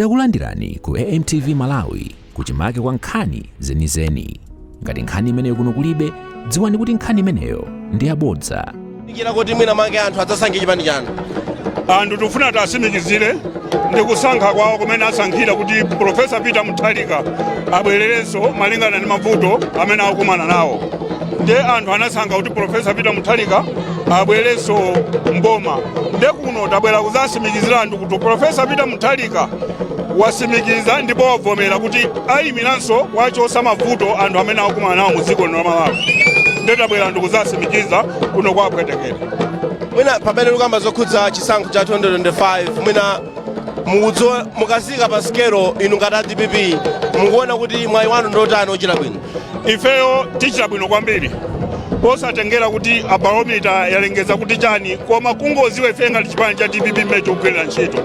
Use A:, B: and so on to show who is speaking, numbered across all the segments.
A: Takulandirani ku AMTV Malawi, kuchimake kwa nkhani zenizeni. Ngati nkhani imeneyo kuno kulibe, dziwani kuti nkhani imeneyo ndi yabodza.
B: Dikira kuti mwina mwake anthu adzasankhe chipani chanu.
C: Anthu tifuna tiatsimikizire ndi kusankha kwawo kumene asankhira kuti Profesa Peter Mutharika abwererenso malingana ndi mavuto amene akukumana nawo. Ndiye anthu anasankha kuti Profesa Peter Mutharika abwerenso mboma. Nde kuno tabwera kuzatsimikizira anthu kuti Profesa Peter Mutharika wasimikiza ndipo wavomera kuti ayimiranso kuwachotsa mavuto anthu amene akukumana nawo mu dziko lino la Malawi. Nde tabwera anthu kuzasimikiza kuno kwa Pwetekere.
B: Mwina pamene tikukamba zokhudza chisankho cha 2025, mwina mukudziwa, mukazika pa sikelo inu ngati a DPP, mukuona kuti mwayi wanu ndotani ochita bwino?
C: Ifeyo tichita bwino kwambiri, posatengera kuti a barometer yalengeza kuti chani, koma kungoziwa ife ngati chipani cha DPP mmene tikugwirira ntchito.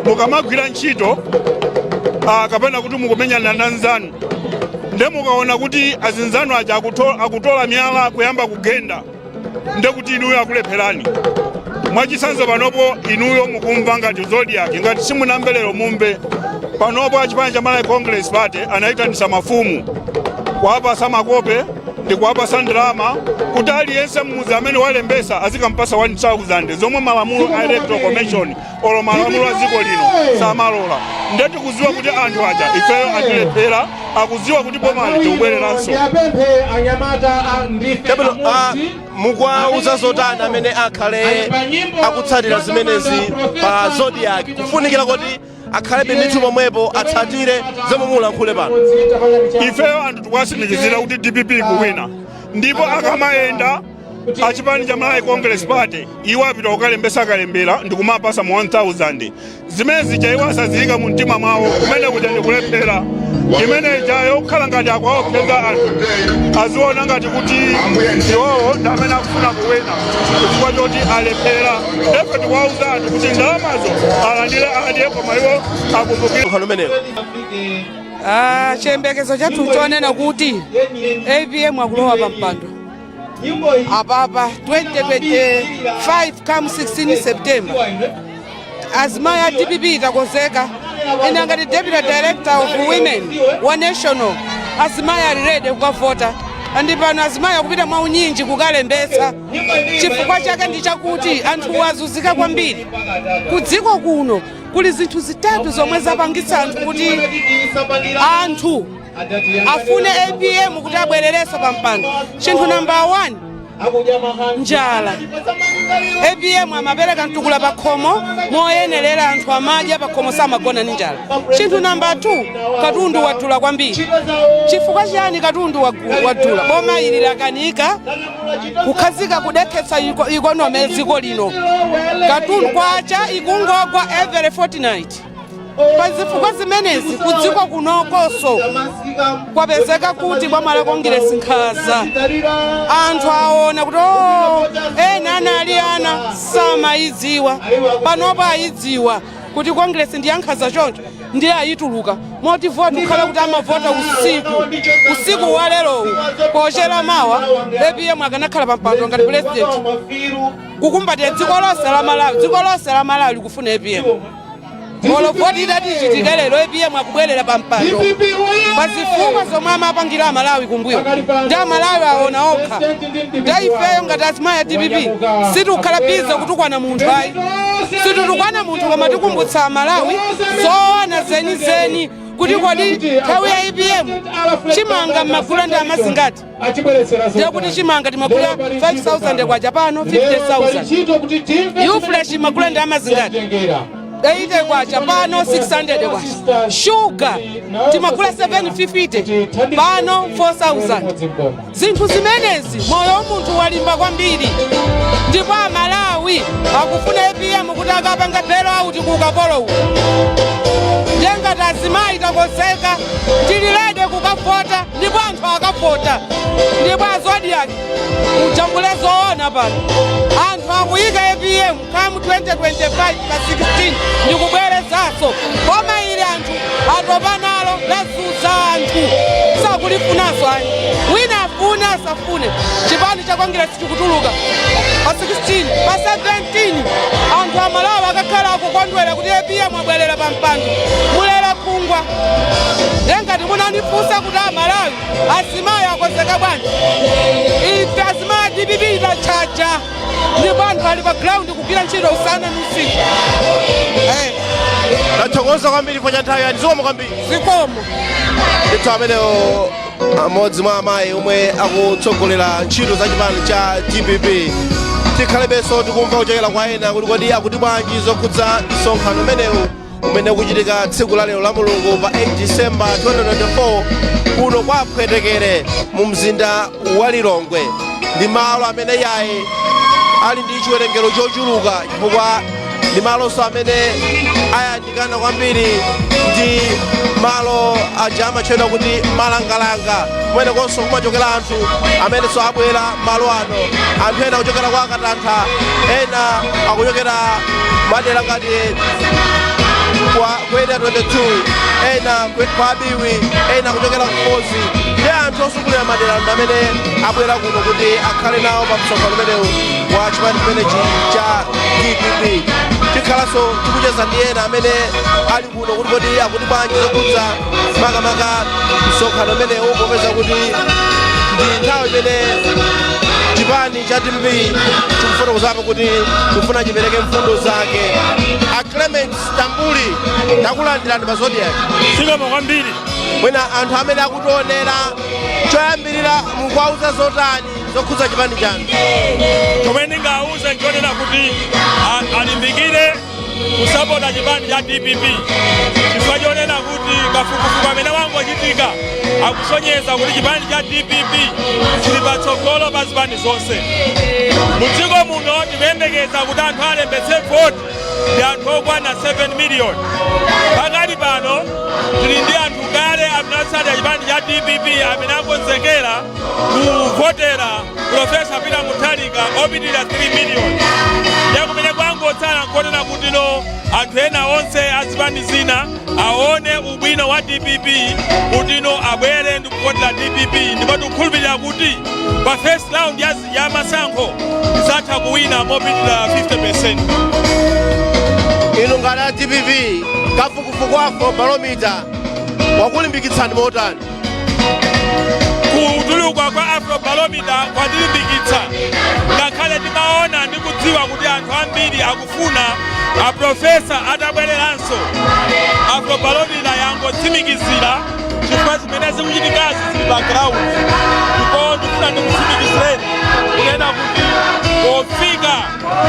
C: Mukamagwira ntchito, kapena kuti mukumenyana na nzanu, nde mukaona kuti azinzanu aja akutola miyala kuyamba kugenda, nde kuti inuyo akulepherani. Mwachitsanzo, panopo inuyo mukumva ngati Zodiak, ngati simunamve lero mumve. Panopo achipani cha Malawi Congress Party anayitanisa mafumu, kuwapasa makope ndi kuwapasa ndalama kuti aliyense mmudzi amene walembesa azikampasa 1000, zomwe malamulo a Electoral Commission olo malamulo a dziko lino samalola. Nde tikuziwa kuti anthu aja ifeyo atilephera, akuziwa kuti bomali tikubwereranso.
B: Chabwino, mukuwauza zotani amene akhale akutsatira zimenezi pa Zodiak, kufunikira kuti akhalebe ndithu pomwepo atsatire zomwe mulankhule pano?
C: Ifeyo anthu tikuwatsimikizira kuti DPP ikuwina, ndipo akamayenda achipani cha Malawi Congress Party, iwo apita kukalembesa kalembera ndikumapasa mu 1000. Zimene zija iwo asaziyika mu mtima mwawo, kumene kuja ndikulephera. Imene ijayo kukhala ngati akuwaopseza anthu, aziona ngati kuti iwowo ndi amene akufuna kuwina chifukwa choti alephera. Ife tikuwauza anthu kuti ndalamazo alandire, adye, koma iwo akumbukire
B: Msonkhano umenewo.
D: Chiyembekezo chathu chonena kuti APM akulowa pa mpando apapa 2025 come 16 September. Azimayi a DPP takonzeka. Ine ngati deputy director of women wa national, azimayi ali ready kukavota, ndi pano azimayi akupita mwaunyinji kukalembetsa. Chifukwa chake ndi chakuti anthu azunzika kwambiri ku dziko kuno. Kuli zinthu zitatu zomwe zapangitsa anthu kuti anthu afune APM kuti abwererenso pa mpando. Chinthu namba 1, njala. APM amapereka mtukula pa khomo moyenerera, anthu amadya pa khomo, samagona ndi njala. Chinthu namba 2, katundu wadula kwambiri. Chifukwa chiyani katundu wadula? Boma ili lakanika kukhazika, kudekhetsa economy ya dziko lino. Katundu, kwacha ikungogwa every fortnight. Pa zifukwa zimenezi, ku dziko kunokonso kwapezeka kuti boma la Congress nkhaza. Anthu aona kuti o ena anali ana samayidziwa, panopo ayidziwa kuti Congress ndi yankhaza. Choncho ndiye ayituluka moti voti kukhala kuti amavota usiku. Usiku wa lerowu pochera mawa, APM akanakhala pa mpando ngati president kukumbatira dziko lonse la Malawi. Dziko lonse la Malawi likufuna APM. Olo voti itati ichitike lero, APM akubwerera pa mpando pa zifukwa zomwe amapangira Amalawi kumbuyo, ndi Amalawi aona okha. Ndi ifeyo ngati azimayi a DPP sitikukhala busy kutukwana munthu ayi, situtukwana munthu, koma tikumbutsa Amalawi zoona zenizeni kuti kodi nthawi ya APM chimanga mmagula ndi amazingati? Ndiye kuti chimanga timagula 5000 kwacha, pano 50,000. Ufresh magula ndi amazingati? 80 kwacha, pano 600 kwacha. Shuga timagula 750, pano 4000. Zinthu zimenezi, moyo wa munthu walimba kwambiri, ndipo Amalawi akufuna APM kuti akapanga bail out ku ukapolo uwu. Ndiye ngati azimayi takonzeka, tili ready kukavota, ndipo anthu akavota. Ndipo a Zodiak, mujambule zoona pano, anthu akuyika APM come 2025 pa 16. Ndikubwerezanso, boma ili anthu atopa nalo, lazunza anthu, sakulifunanso ayi. Wina afune asafune, chipani cha Congress chikutuluka pa 16, pa 17 anthu Amalawi akakhala akukondwera kuti APM abwerera pa mpando. Mulera Khungwa. Ndiye ngati munandifunsa kuti Amalawi azimayi akonzeka bwanji, ife azimayi a DPP tachaja, ndipo anthu ali pa ground kugwira ntchito usana ndi usiku.
B: Tathokoza kwambiri chifukwa cha nthawi yanu. Zikomo kwambiri.
D: Zikomo.
B: Ndithu, amenewo amodzi mwa amayi omwe akutsogolera ntchito za chipani cha DPP. Tikhalebenso tikumva kuchokera kwa ena kuti kodi akuti bwanji zokhudza msonkhano umenewu umene ukuchitika tsiku la lero la Mulungu pa 8 December 2024 kuno kwa Phwetekere mu mzinda wa Lilongwe. Ndi malo amene yayi ali ndi chiwerengero chochuluka, chifukwa ndi malonso amene ayandikana kwambiri ndi malo aja amatchedwa kuti Malangalanga, kumenekonso kumachokera anthu amenenso abwera malo ano. Anthu ena akuchokera kwa Katantha, ena akuchokera madera ngati kwa Area 22, ena kwa Biwi, ena kuchokera kukozi, ndi anthu osungulira madera amene abwera kuno kuti akhale nawo pa msonkhano umenewu wa chipani chimenechi cha DPP. Tikhalanso tikucheza ndi ena amene ali kuno kuti kodi akuti bwanji zokhudza makamaka msonkhano umenewu, popeza kuti ndi nthawi imene chipani cha DPP chikufotokozapo kuti chikufuna chipereke mfundo zake. A Clement Stambuli, ndakulandirani pa Zodiak.
C: Zikomo kwambiri.
B: Mwina anthu amene akutionera, choyambirira mukuwauza zotani zokhudza chipani chanu?
E: Chomwe ndingawuze nchonena kuti alimbikire kusapota chipani cha DPP, chifukwa chonena kuti kafukufuku amene wangochitika akusonyeza kuti chipani cha DPP chili patsogolo pa zipani zonse mu dziko muno. Tikuyembekeza kuti anthu alembetse voti ndi anthu okwana 7 million. Pakali pano tili ndi anthu kale amene atsatira chipani cha DPP amene akonzekera kuvotera Profesa Peter Mutharika opitirira 3 million. Ndiye kumene kwangotsala nkonena kuti no, anthu ena onse azipani zina aone ubwino wa DPP kuti no, abwere ndi kuvotera DPP. Ndipo tikukhulupirira kuti pa first round ya masankho tizatha kuwina mopitirira 50.
B: Inu ngati a DPP, kafukufuku wa Afrobarometer wakulimbikitsani motani?
E: Kutuluka kwa Afrobarometer kwatilimbikitsa, ngakhale timaona ndi kudziwa kuti anthu ambiri akufuna aprofesa atabwereranso. Afrobarometer yangotsimikizira, chifukwa zimene zikuchitikazi zili pa ground. Ndipo ndifuna ndikutsimikizireni kunena kuti pofika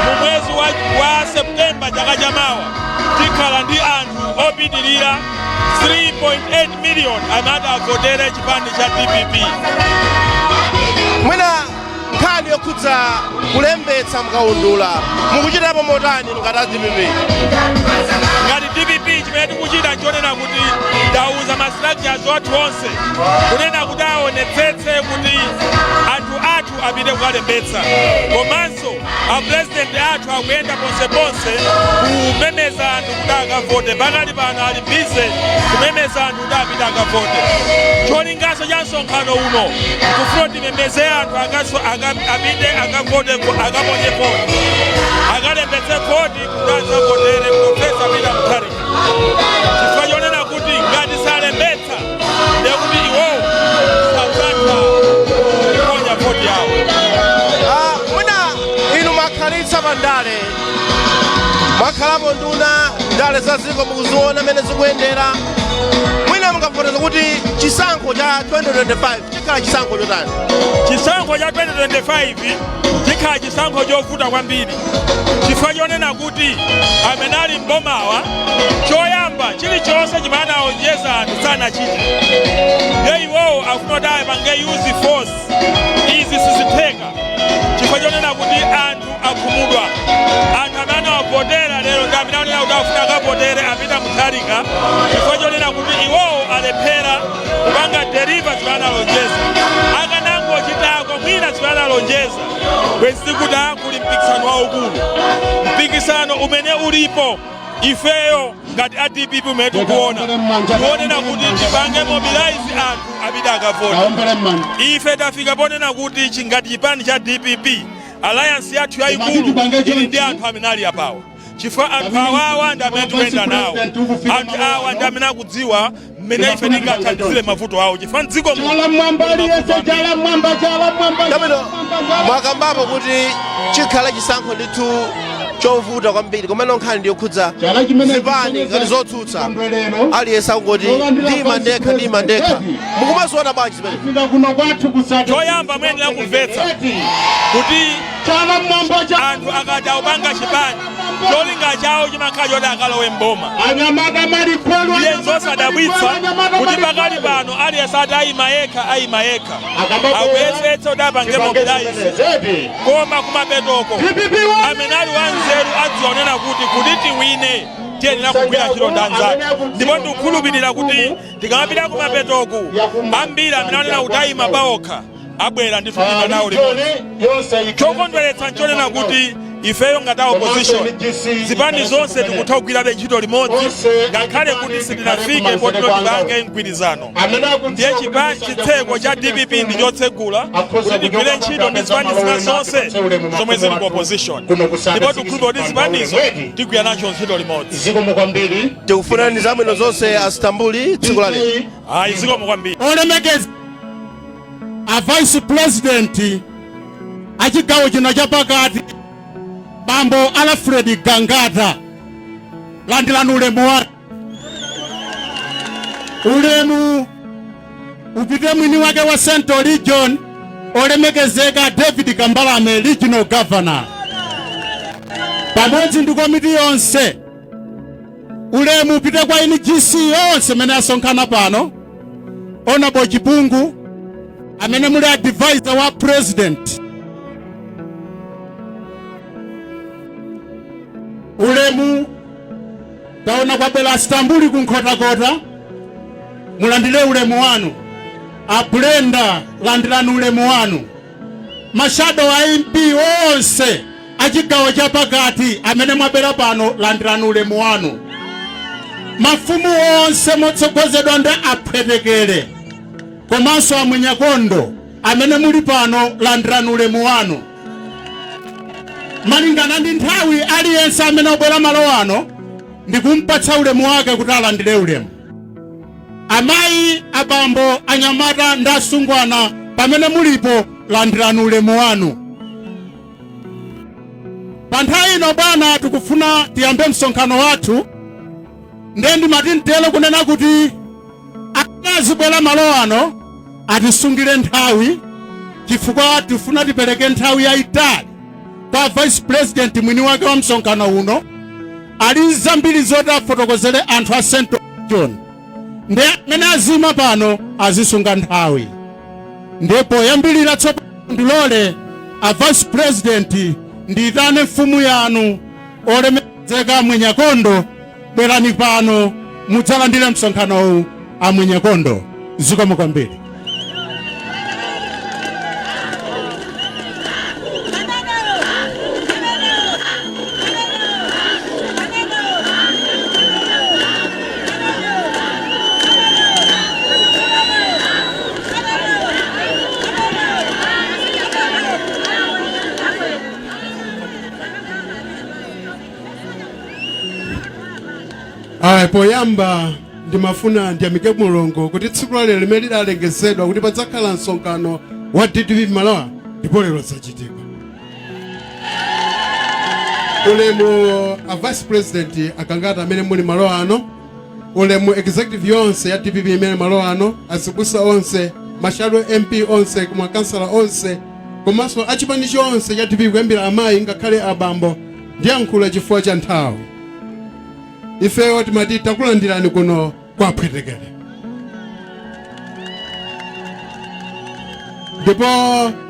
E: mu mwezi wa Septemba chaka chamawa tikhala ndi anthu opitirira 3.8 million amene avotere chipani cha DPP.
B: Mwina nkhani yokhudza kulembetsa mkaundula mukuchitapo motani inu ngati a DPP?
E: Ngati DPP, chimene tikuchita nchonena kuti tauza ma structures athu onse kunena kuti aonetsetse kuti anthu athu apite kukalembetsa. Komanso apresident athu akuyenda ponseponse kumemeza anthu kuti akavote. Pakali pano ali busy kumemeza anthu kuti apite akavote. Cholingaso cha msonkhano uno nkufuna timemeze anthu apite akavote, akaponye voti, akalembetse voti kuti adzavotere Profesa Peter Mutharika, chifukwa chonena kuti ngati salembetsa ndekuti iwowo sadzatha kuponya voti yawo.
B: Mwina inu mwakhalitsa pa ndale, mwakhalapo nduna, ndale za dziko mukuziona mmene zikuyendera. Mwina mungafotokoze kuti chisankho cha 2025 chikhala chisankho chotani?
E: Chisankho cha 2025 chikhala chisankho chovuta kwambiri, chifukwa chonena kuti amene ali m'bomawa, choyamba chilichonse chimene anaonjeza anthu sanachite. Ndiye iwowo akufuna kuti apange use force. Izi sizitheka, chifukwa chonena kuti anthu akhumudwa. Anthu amene anawavotera lero ndi amene aonena kuti afuna akavotere a Peter Mutharika, chifukwa chonena kuti iwowo alephera kupanga deliver zimene analonjeza. Akanangochitako mwina zimene analonjeza, bwezi tikuti kuli mpikisano waukulu. Mpikisano umene ulipo, ifeyo ngati a DPP umene tikuona, tikuonena kuti tipange mobilize anthu apite akavota. Ife tafika ponena kuti chingati chipani cha DPP Alliance yathu yayikulu ili ndi anthu amene ali apawa, chifukwa anthu awawa ndi amene tikuyenda nawo. Anthu awa ndi amene akudziwa mmene ife tingathandizire mavuto awo, chifukwa mdziko muno
B: Chabwino, mwakambapo kuti chikhala chisankho ndithu chovuta kwambiri, komano nkhani ndiyokhudza zipani ngati zotsutsa, aliyense akungoti ndima ndekha, ndima ndekha. Mukumaziona bwanji zimene?
E: Choyamba muyenera kumvetsa kuti anthu akati akupanga chipani, cholinga chawo chimakhala choti akalowe mboma. Ndiye nzosadabwitsa kuti pakali pano aliyense ati ayima yekha, ayima yekha, akuyesetsa kuti apange mobilize, koma kumapetoko amene ali wanzeru adziwa kunena kuti kuti tiwine tiyenera kugwira ntchito ndi anzathu. Ndipo ndikukhulupirira kuti tikamapita kumapetoku, ambiri amene anena kuti ayima paokha abwera ndithu kuima nawo limodzi. Chokondweretsa nchonena kuti ifeyo ngati opposition, zipani zonse tikutha kugwirabe ntchito limodzi ngakhale kuti sitinafike poti tipange mgwirizano. Ndiye chipani, chitseko cha DPP ndi chotsegula kuti tigwire ntchito ndi zipani zina zonse zomwe zili ku opposition, ndipo tikukhulupirira kuti zipanizo tigwira nacho ntchito limodzi.
B: Tikufunani zabwino zonse, a Stambuli, tsiku la lero.
E: Ayi, zikomo kwambiri.
F: Olemekeza a Vice President a chigawo chino chapakati, Bambo Alfred Gangata, landirani ulemu wanu. Ulemu upite mwini wake wa Central Region, olemekezeka David Kambalame, Regional Governor, pamodzi ndi komiti yonse. Ulemu upite kwa NGC yonse amene asonkhana pano, Honorable Chipungu amene muli advisor wa President. Ulemu, taona kwabwera Stambuli kunkhotakota, mulandire ulemu wanu. A Brenda, landirani ulemu wanu. Ma shadow a MP onse achigawo chapakati amene mwabwera pano, landirani ulemu wanu. Mafumu onse motsogozedwa ndi Aphwetekere komanso Amwenyakondo amene muli pano, landirani ulemu wanu. Malingana ndi nthawi, aliyense amene wabwera malo ano ndikumpatsa ulemu wake kuti alandire ulemu. Amayi, abambo, anyamata ndi asungwana pamene mulipo, landirani ulemu wanu. Pa nthawi ino, bwana, tikufuna tiyambe msonkhano wathu. Ndiye ndimati mtero kunena kuti amene azibwera malo ano atisungire nthawi, chifukwa tifuna tipereke nthawi yayitali kwa Vice President mwini wake wa msonkhano uno. Ali zambiri zoti afotokozere anthu a Central Region, ndi amene azima pano azisunga nthawi. Ndipo poyambirira tsopano ndilole a Vice President ndiyitane mfumu yanu, olemekezeka Mwenyakondo. Bwerani pano mudzalandire msonkhanowu, a Mwenyakondo. Zikomo kwambiri.
G: Ayi, poyamba ndimafuna ndiyamike Mulungu kuti tsiku la lero limene lidalengezedwa kuti padzakhala msonkhano wa DPP Malawi, ndipo lero zachitika. Ulemu a Vice President Akangata amene muli malo ano, ulemu executive yonse ya DPP imene malo ano, azibusa onse, ma shadow MP onse, kumakansala onse, komanso achipani chonse cha DPP kuyambira amayi ngakhale abambo, ndiyankhula chifukwa cha nthawi. Ifeyo timati takulandirani kuno kwa Phwetekere, ndipo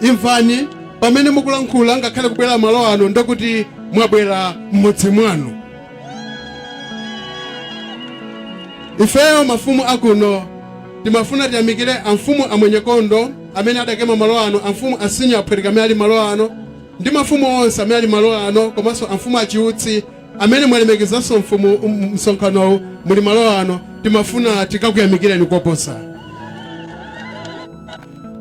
G: imvani pamene mukulankhula ngakhale kubwera malo ano, ndekuti mwabwera m'mudzi mwanu. Ifeyo mafumu akuno timafuna tiyamikire amfumu Amwenyekondo amene adakema malo ano, amfumu Asinya Aphwetekere amene ali malo ano, ndi mafumu onse amene ali malo ano, komanso amfumu Achiutsi amene mwalemekezanso mfumu msonkhanowu muli malo ano. Timafuna tikakuyamikireni koposa.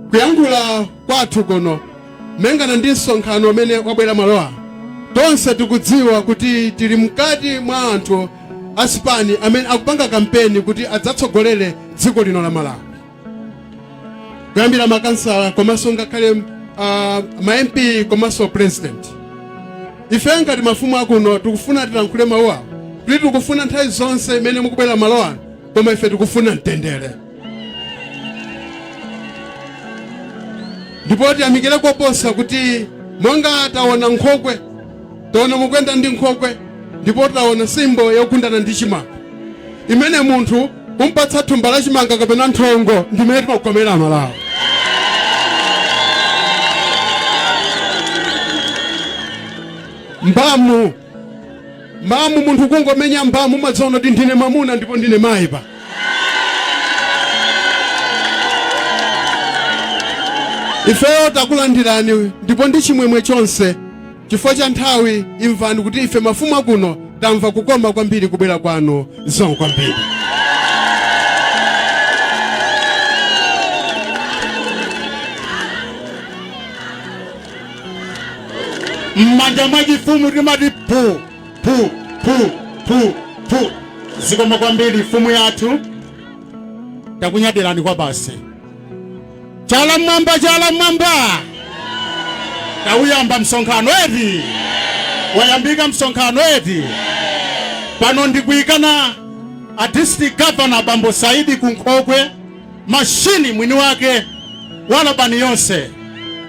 G: Kuyankhula kwathu kuno Mengana ndi msonkhano umene wabwera malo ano, tonse tikudziwa kuti tili mkati mwa anthu asipani amene akupanga kampeni kuti adzatsogolere dziko lino la Malawi, kuyambira makansala komanso ngakhale ma MP komanso president. Ife ngati mafumu akuno tikufuna tilankhule mawu awo kuti tikufuna nthawi zonse imene mukubwera malo ano, koma ife tikufuna mtendere. Ndipo tiyamikire koposa kuti monga taona nkhokwe, taona mukuyenda ndi nkhokwe, ndipo taona symbol yogundana ndi chimanga, imene munthu kumpatsa thumba la chimanga kapena nthongo, ndimene timakomera Malawi. Mbamu mbamu, munthu kungomenya mbamu umadziona kuti ndine mwamuna ndipo ndine mayi pa. Ifeyo takulandirani ndipo ndi chimwemwe chonse. Chifukwa cha nthawi, imvani kuti ife mafumu akuno tamva kukoma kwambiri kubwera kwanu. Zikomo kwambiri.
F: M'manja mwa chifumu timati pu pu pu pu pu. Zikomo kwambiri, mfumu yathu, takunyadirani kwa basi. Chala mmwamba, chala mmwamba. Tauyamba msonkhano eti? Wayambika msonkhano eti? Pano ndikuyikana a district governor, Bambo Saidi Kunkhokwe Mashini, mwini wake walabani yonse.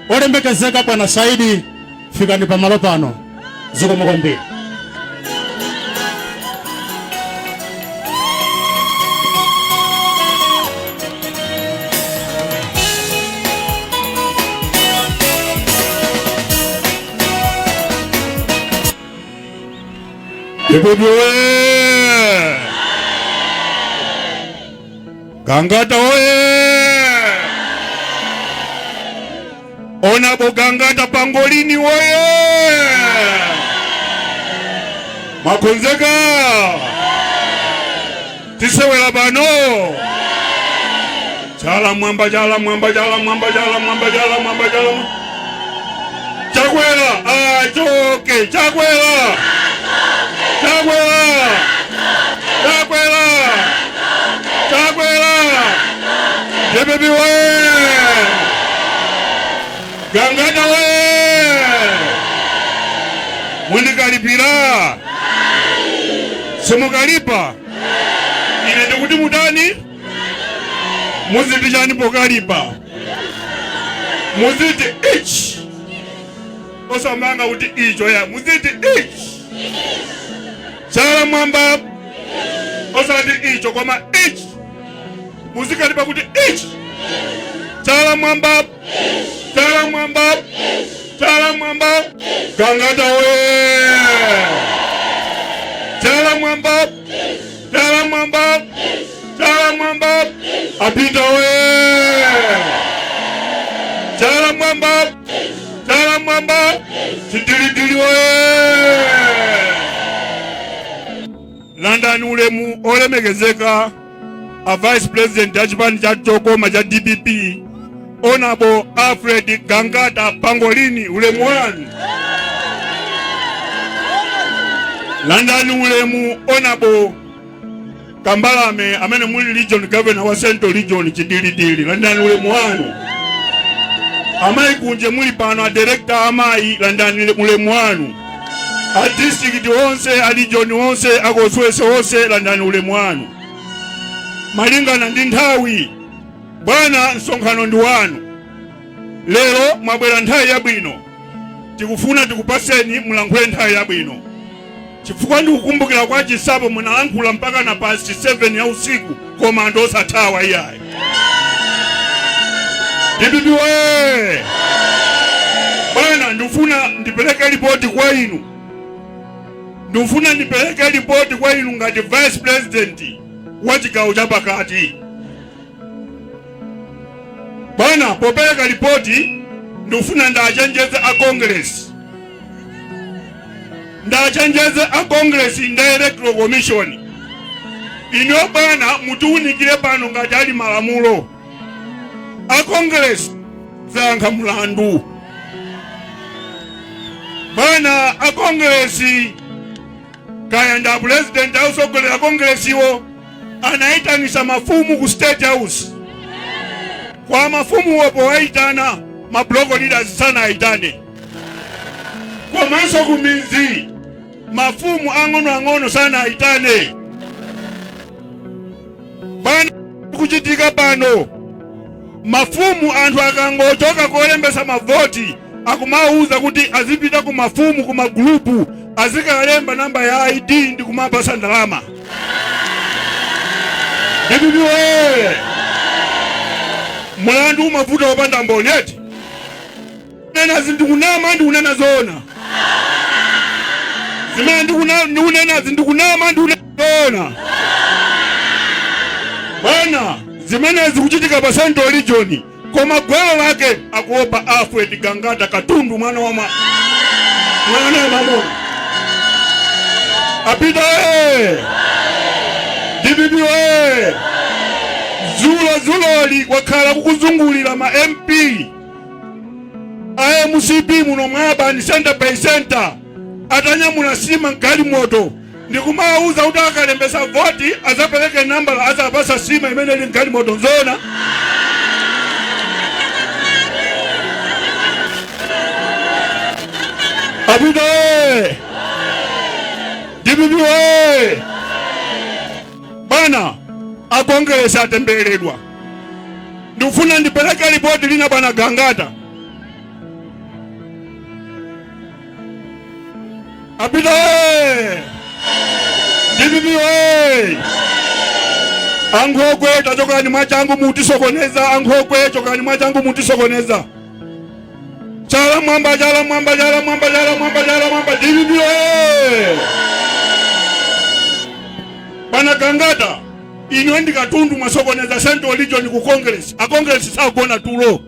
F: Olemekezeka Bwana Saidi, fikani pamalo pano. Zikomo kwambiri.
C: DPP oye! Gangata oye! Honourable Gangata Pangolini oye! Mwakonzeka? Tisewera pano. Chala mwamba, chala mwamba, chala mwamba, chala mwamba, chala mwamba, chala mwamba. Chakwera achoke, Chakwera, Chakwera, Chakwera, Chakwera. DPP oye! Gangata oye! Mundikalipira? Simukalipa? Ine ndikuti mutani? Muziti chani pokalipa? Muziti ichi, osamanga kuti icho ya, muziti ichi, chala mwamba, osati icho koma ichi. Muzikalipa kuti ichi, chala mwamba, chala mwamba, chala mwamba. Gangata oye! Chala mwamba, chala mwamba, chala mwamba. Apita oye! Chala mwamba, chala mwamba. Chidilidili oye! Landani ulemu, olemekezeka a vice president a chipani cha chokoma cha DPP, Honorable Alfred Gangata Pangolini, ulemu wanu. Landani ulemu, Honorable Kambalame, amene muli region governor wa Central Region, chidilidili, landani ulemu wanu. Amayi kunje muli pano, a director amayi, landani ulemu wanu. A district onse, a region onse, a constituency onse, landani ulemu wanu. Malingana ndi nthawi, bwana, msonkhano ndi wanu. Lero mwabwera nthawi yabwino. Tikufuna tikupaseni mulankhule nthawi yabwino, chifukwa ndikukumbukira kwa Chisapo munalankhula mpaka na past 7 ya usiku, koma anthu osathawa iyayi. DPP we! Bwana, ndifuna ndipereke ripoti kwa inu, ndifuna ndipereke ripoti kwa inu ngati vice president wa chigawo chapakati. Bwana, popereka ripoti ndifuna ndachenjeze a Congress, ndachenjeze a Congress ndi Electoral Commission. Inuyo bwana, mutiunikire pano ngati ali malamulo. A Congress zayankha mlandu. Bwana, a Kongresi kaya ndi apurezidenti ausogolera Kongresiwo anayitanisa mafumu ku State House. Kwa mafumuwo powayitana, ma block leaders sanayitane, komanso ku midzi mafumu ang'onoang'ono sanayitane. Bwana, kuchitika pano, mafumu anthu akangochoka kolembesa mavoti akumawuza kuti azipita ku mafumu, ku magulupu, azikalemba namba ya ID ndi kumapasa ndalama. DPP oye! Mulandu umavuta wopanda mboni eti? Nena ndikunama, ndikunena zoona? Zimene ndikunenazi ndikunama, ndikunena zoona? Bwana, zimene zikuchitika pa Central Region, koma gwero lake akuopa Alfred Gangata, katundu mwana wa mwana wa mamuna. Apita e DPP oye! Zulo zuloli kwakhala kukuzungulira ma MP a MCP muno mwa Urban, center by center, atanyamula sima mgalimoto ndikumawuza kuti akalembesa voti azapereke nambala, azapasa sima imene ili mgalimoto. Nzona? Apita e DPP oye! Bwana, akongeresa atembereredwa. Ndikufuna ndipereke ripoti lina, bwana Gangata. Apita oye! DPP oye! Ankhokwe, tachokani mwachangu, mutisokoneza. Ankhokwe, chokani mwachangu, mutisokoneza. Chala mwamba, chala mwamba, chala mwamba, chala mwamba, chala mwamba! DPP oye! Bwana Gangata, inuyo ndi katundu, mwasokoneza Central Region ku Congress. A Congress sagona tulo.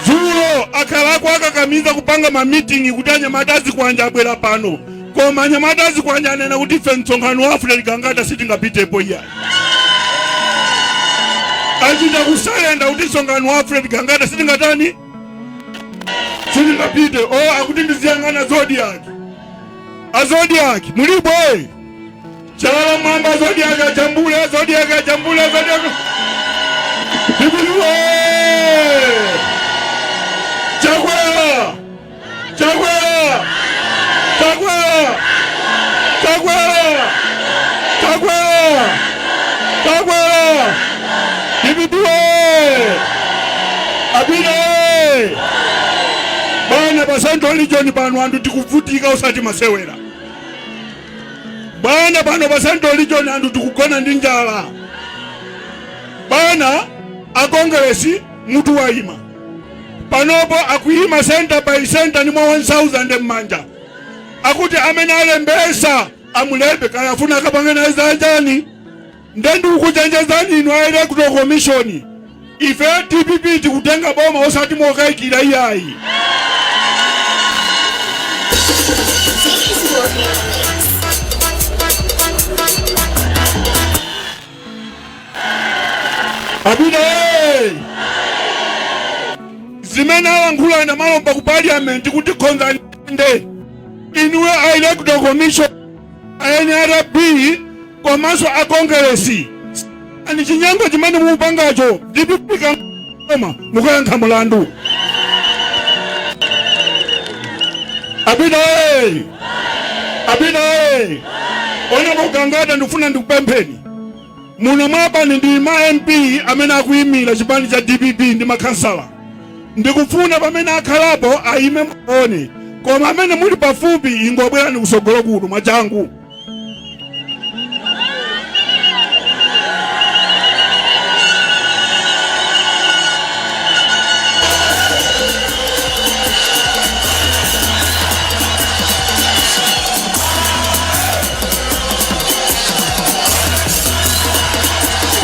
C: Dzulo akhalako akakamiza kupanga ma meeting kuti anyamata azikwanja abwera pano, koma anyamata azikwanja anena kuti ife msonkhano wa Alfred Gangata sitingapitepo iyayi. Achita kusurrender kuti msonkhano wa Alfred Gangata sitingatani, sitingapite. O, akuti ndiziyang'ana zodiac. A Zodiac mulipo? Chala mwamba! Zodiac ajambule, Zodiac ajambule, Zodiac ikuliwe! Chakwera, Chakwera, Chakwera, Chakwera, Chakwera, Chakwera! DPP! Abine bwana, pa Central Region pano anthu tikuvutika usati masewera. Bwana, pano pa Central Region anthu tikugona ndi njala. Bwana, akongresi mutu wayima panopo, akuyima center by center ndi mwa 1000 m'manja, akuti amene alembesa amulembe, kaya afuna akapange naye zanjani. Nde ndikukuchenjezani inu a Electoral Commission, ife DPP tikutenga boma osati mokayikira iyayi.
H: This Mix.
C: Abida hey! Zimene alankhula Namalomba ku Parliament kuti khonza nde inuyo a Electoral Commission, a NRB komanso a Kongeresi, ani chinyengo chimene mukupangacho, DPP koma mukayankha mulandu. Abida hey! Abida hey! Honourable Gangata, ndikufuna ndikupempheni, muno mwapani ndi ma MP amene akuyimira chipani cha DPP ndi makhansala. Ndikufuna pamene akhalapo ayime muone, koma amene muli pafupi ingobwerani kusogolo kuno mwachangu.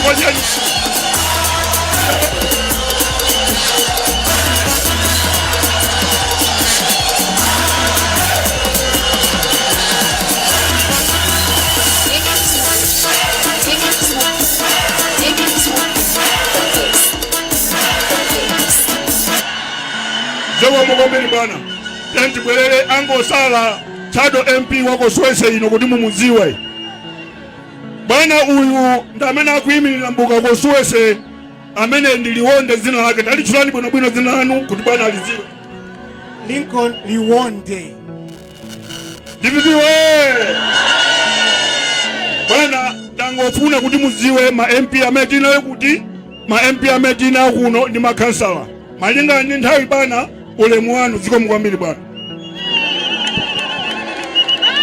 C: Ngojeni. Zikomo kwambiri, bwana. Tiyeni tibwerere, angosala shadow MP wa constituency ino kuti mumudziwe. Bwana uyu ndi amene akuyimirira Mbuka constituency, amene ndi Liwonde dzina lake. Talitchulani bwinobwino dzina lanu kuti bwana alidziwe.
I: Lincoln Liwonde.
C: DPP we! Bwana, tangofuna kuti mudziwe ma MP amene tinayo, kuti ma MP amene tinayo kuno ndi makhansala. Malingana ndi nthawi, bwana, ulemu wanu. Zikomo kwambiri, bwana.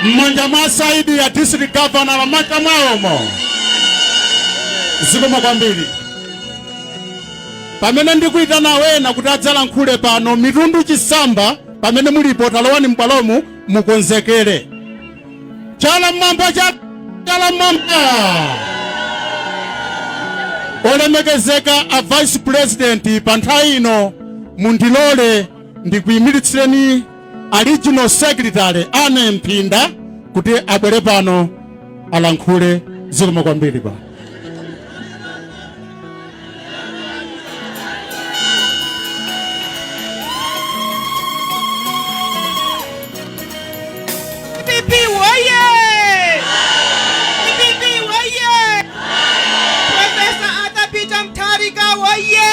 F: M'manja mwa side ya district governor, lamanja mwawomo. Zikomo kwambiri. Pamene ndikuyitana wena kuti adzalankhule pano, Mitundu Chisamba, pamene mulipo, talowani m'bwalomu, mukonzekere. Chala mmwamba, chala mmwamba. Olemekezeka a Vice President, pa nthawi ino mundilole ndikuyimilitsireni a Regional Secretary Ane Mpinda kuti abwere pano alankhule. Zikomo kwambiri pa
J: DPP woye! DPP woye! Professor Arthur Peter Mutharika woye!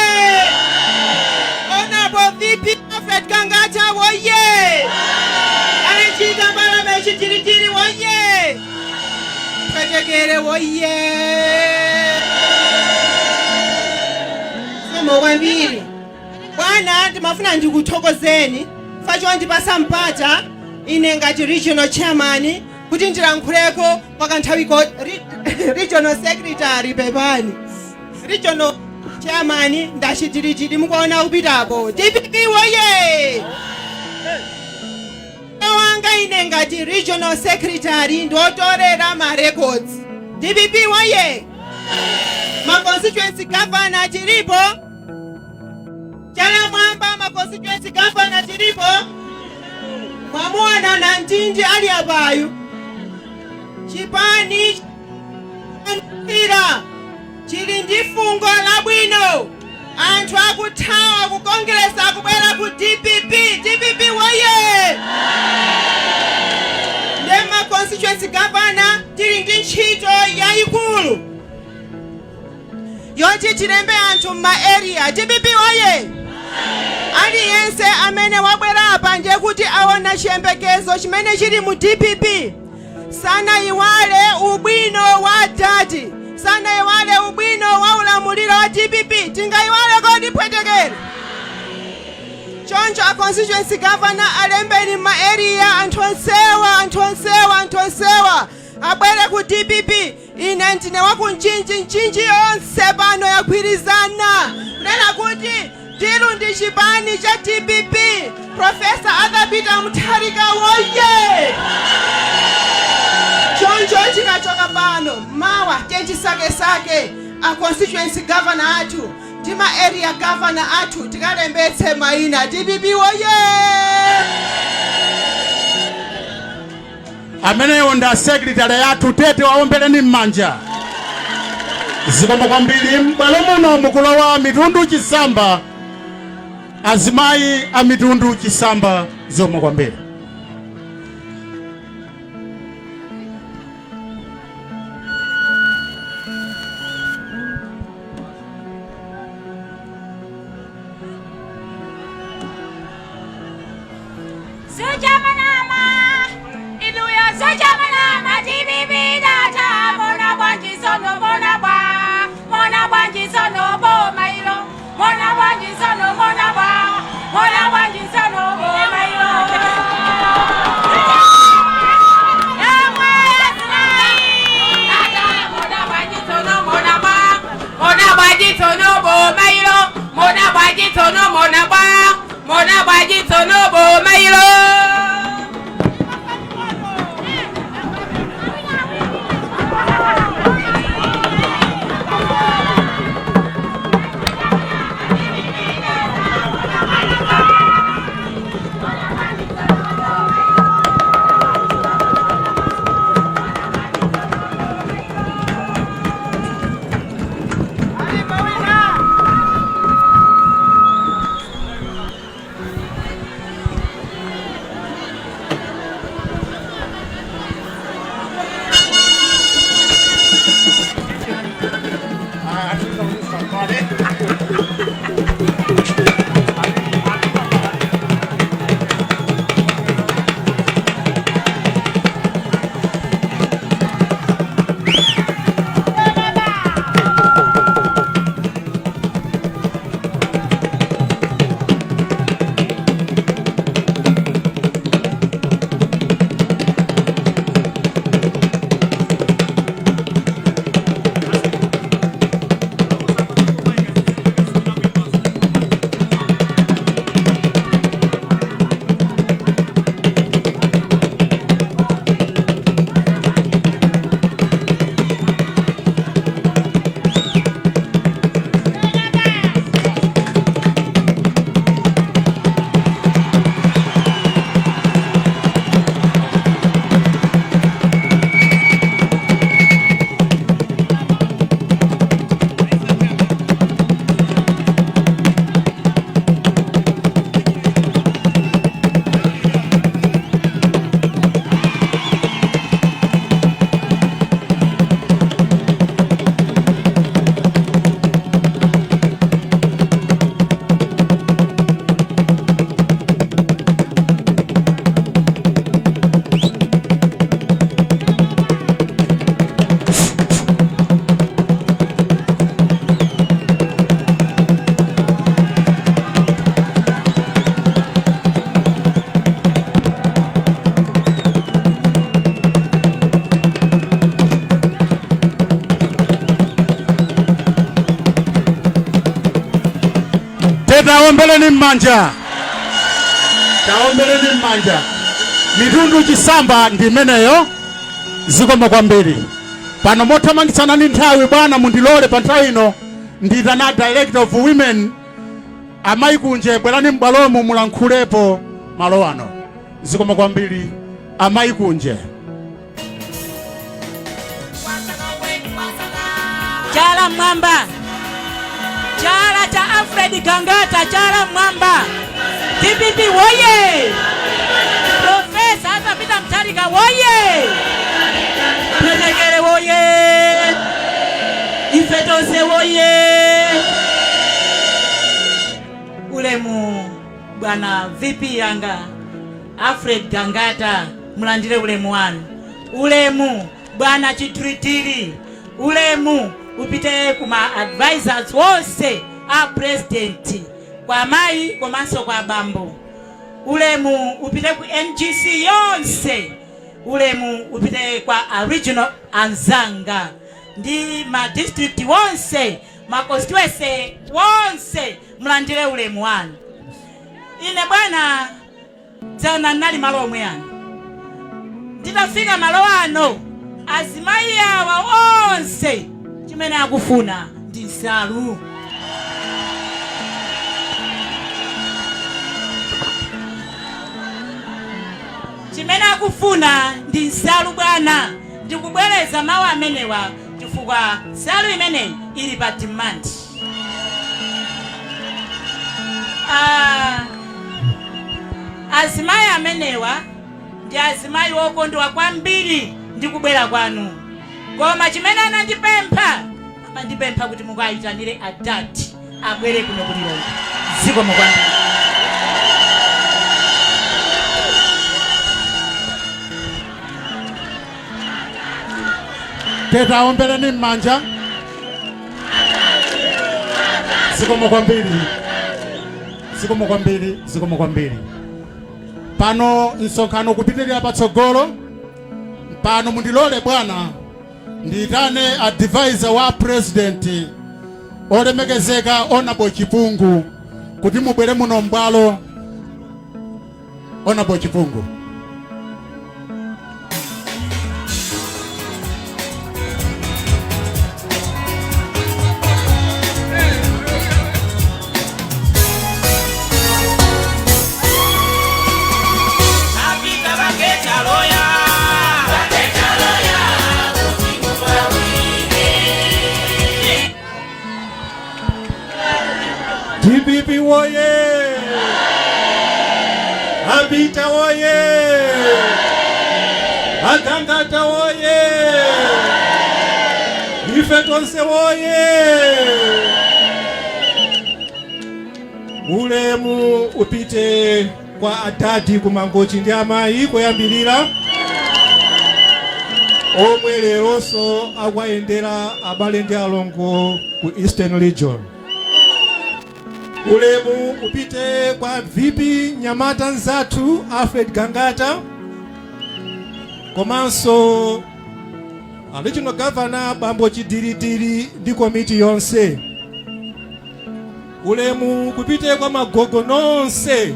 J: Honorable VP Alfred Gangata woye! IG Kambalame Chitiritiri woye! Pwetekere woye! Zikomo kwambiri. Bwana, ndimafuna ndikuthokozeni chondipasa mpata ine ngati regional chairman kuti ndilankhuleko kwa kanthawi ko regional secretary, pepani, regional chairman ndachitiritiri mukuona kupitapo. DPP woye! Wanga ine ngati regional secretary ndiotorera ma records. DPP woye! Ma constituency governor tilipo? Chala mwamba, ma constituency governor tilipo? Mwamuona na Ntindi ali apayu. Chipani ira chili ndi fungo labwino. Anthu akuthawa ku Congress akubwera ku DPP. DPP woye! Ndema constituency governor tili ndi ntchito yayikulu yoti tilembe anthu m'ma area. DPP woye! Aliyense amene wabwera apa ndiye kuti aona chiyembekezo chimene chili mu DPP. Sanayiwale ubwino wa dadi, sanayiwale ubwino wa ulamuliro wa DPP. Tingayiwale kodi, Pwetekere? Choncho a constituency governor, alembeni m'ma area anthu onsewa, anthu onsewa, anthu onsewa abwere ku DPP. Ine ndine wa ku Mchinji. Mchinji yonse pano yagwirizana kunena kuti tilu ndi chipani cha DPP. Professor Arthur Peter Mutharika woye! Choncho tikachoka pano mawa, tentisakesake a constituency governor athu ndi ma area governor athu, tikalembetse mayina. DPP woye!
F: Amenewo ndi asekretary athu, tete wawombeleni m'manja. Zikomo kwambiri. M'bwalo muno mukulowa Mitundu Chisamba, azimayi a Mitundu Chisamba. Zikomo kwambiri.
K: Suchamanama, inuyo suchamanama, DPP data, mona bwanji sono, mona bwa, mona bwanji sono, boma ilo, mona bwanji sono, mona bwa, mona bwanji sono, boma ilo. Yamwe data, mona bwanji sono, mona bwa, mona bwanji sono, boma ilo, mona bwanji sono, mona bwa, mona bwanji sono, boma ilo.
F: Tetaombeleni m'manja, taombeleni m'manja. Mitundu Chisamba ndi imeneyo. Zikomo kwambiri. Pano mothamangitsana ndi nthawi, bwana, mundilole pa nthawi ino nditana Director of Women, Amayi Kunje. Bwerani m'bwalomu mulankhulepo malo ano. Zikomo kwambiri, Amayi Kunje.
L: Chala mwamba, chala cha Alfred Gangata, chala mwamba. DPP woye! Profesa Arthur Peter Mutharika woye! Pwetekere woye! Ife tonse woye! Ulemu bwana VP yanga Alfred Gangata, mulandire ulemu wanu. Ulemu bwana Chithiritiri, ulemu upite kuma advisors wonse a president, kwa mayi komanso kwa bambo. Ulemu upite ku NGC yonse. Ulemu upite kwa a regional anzanga ndi ma district wonse, ma constituency wonse, mulandire ulemu wanu. Ine bwana, dzana nali malo omwe ano. Nditafika malo ano, azimayi awa onse chimene akufuna ndi nsalu. Chimene akufuna ndi nsalu bwana. Ndikubwereza mawu amenewa chifukwa nsalu imeneyi ili pa demand. Ah, azimayi amenewa ndi azimayi okondwa kwambiri ndi kubwera kwanu, koma chimene anandipempha, amandipempha kuti mukayitanire adadi abwere kuno kuLilongwe. Zikomo kwambiri.
F: Tetaombeleni m'manja. Zikomo kwambiri, zikomo kwambiri, zikomo kwambiri. Pano msonkhano kupitirira patsogolo. Pano mundilole bwana ndiyitane advisor wa president, olemekezeka Honorable Chipungu, kuti mubwere muno m'bwalo. Honorable Chipungu.
M: Apita baketa loya. Baketa loya. Kuti mukawine.
I: DPP woye! Apita woye! Agangata woye! Ife tonse woye! Ulemu upite kwa adadi kuMangochi ndi amayi koyambirira, omwe leronso akuwayendera abale ndi alongo ku Eastern Region. Ulemu upite kwa VP Nyamata nzathu Alfred Gangata, komanso a regional governor bambo Chidilidili ndi komiti yonse. Ulemu kupite kwa magogo nonse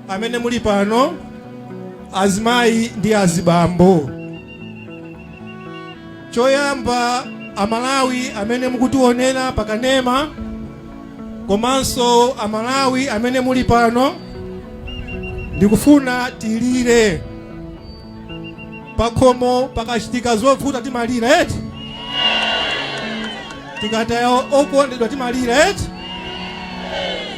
I: amene muli pano, azimayi ndi azibambo. Choyamba, Amalawi amene mukutionera pakanema komanso Amalawi amene muli pano, ndikufuna tilire. Pakhomo pakachitika zovuta timalira, eti? Tikataya okondedwa timalira, eti?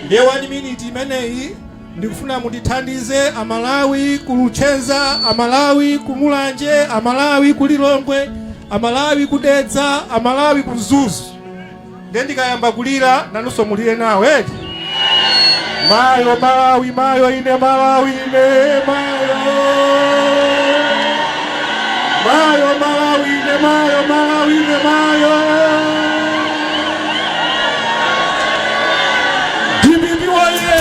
I: Ndiye 1 minute imeneyi ndikufuna mutithandize, Amalawi ku Luchenza, Amalawi ku Mulanje, Amalawi ku Lilongwe, Amalawi ku Dedza, Amalawi ku Mzuzu. Ndiye ndikayamba kulira nanunso mulire nawo, eti? Mayo Malawi, mayo ine Malawi ine, mayo, mayo Malawi ine, mayo Malawi ine, mayo. DPP woye!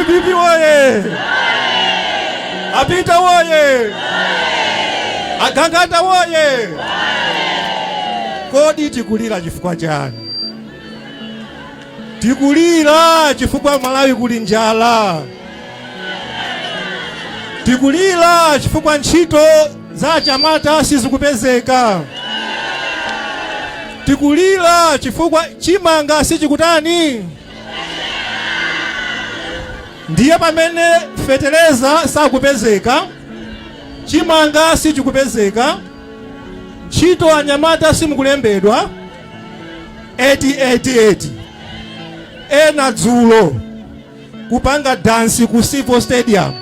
I: DPP woye! Apita woye! Agangata woye! Kodi tikulira chifukwa chani? Tikulira chifukwa Malawi kuli njala. Tikulira chifukwa ntchito za anyamata sizikupezeka. Tikulira chifukwa chimanga sichikutani. Ndiye pamene feteleza sakupezeka, chimanga sichikupezeka, ntchito anyamata simukulembedwa, eti eti eti ena dzulo kupanga dansi ku Civo Stadium,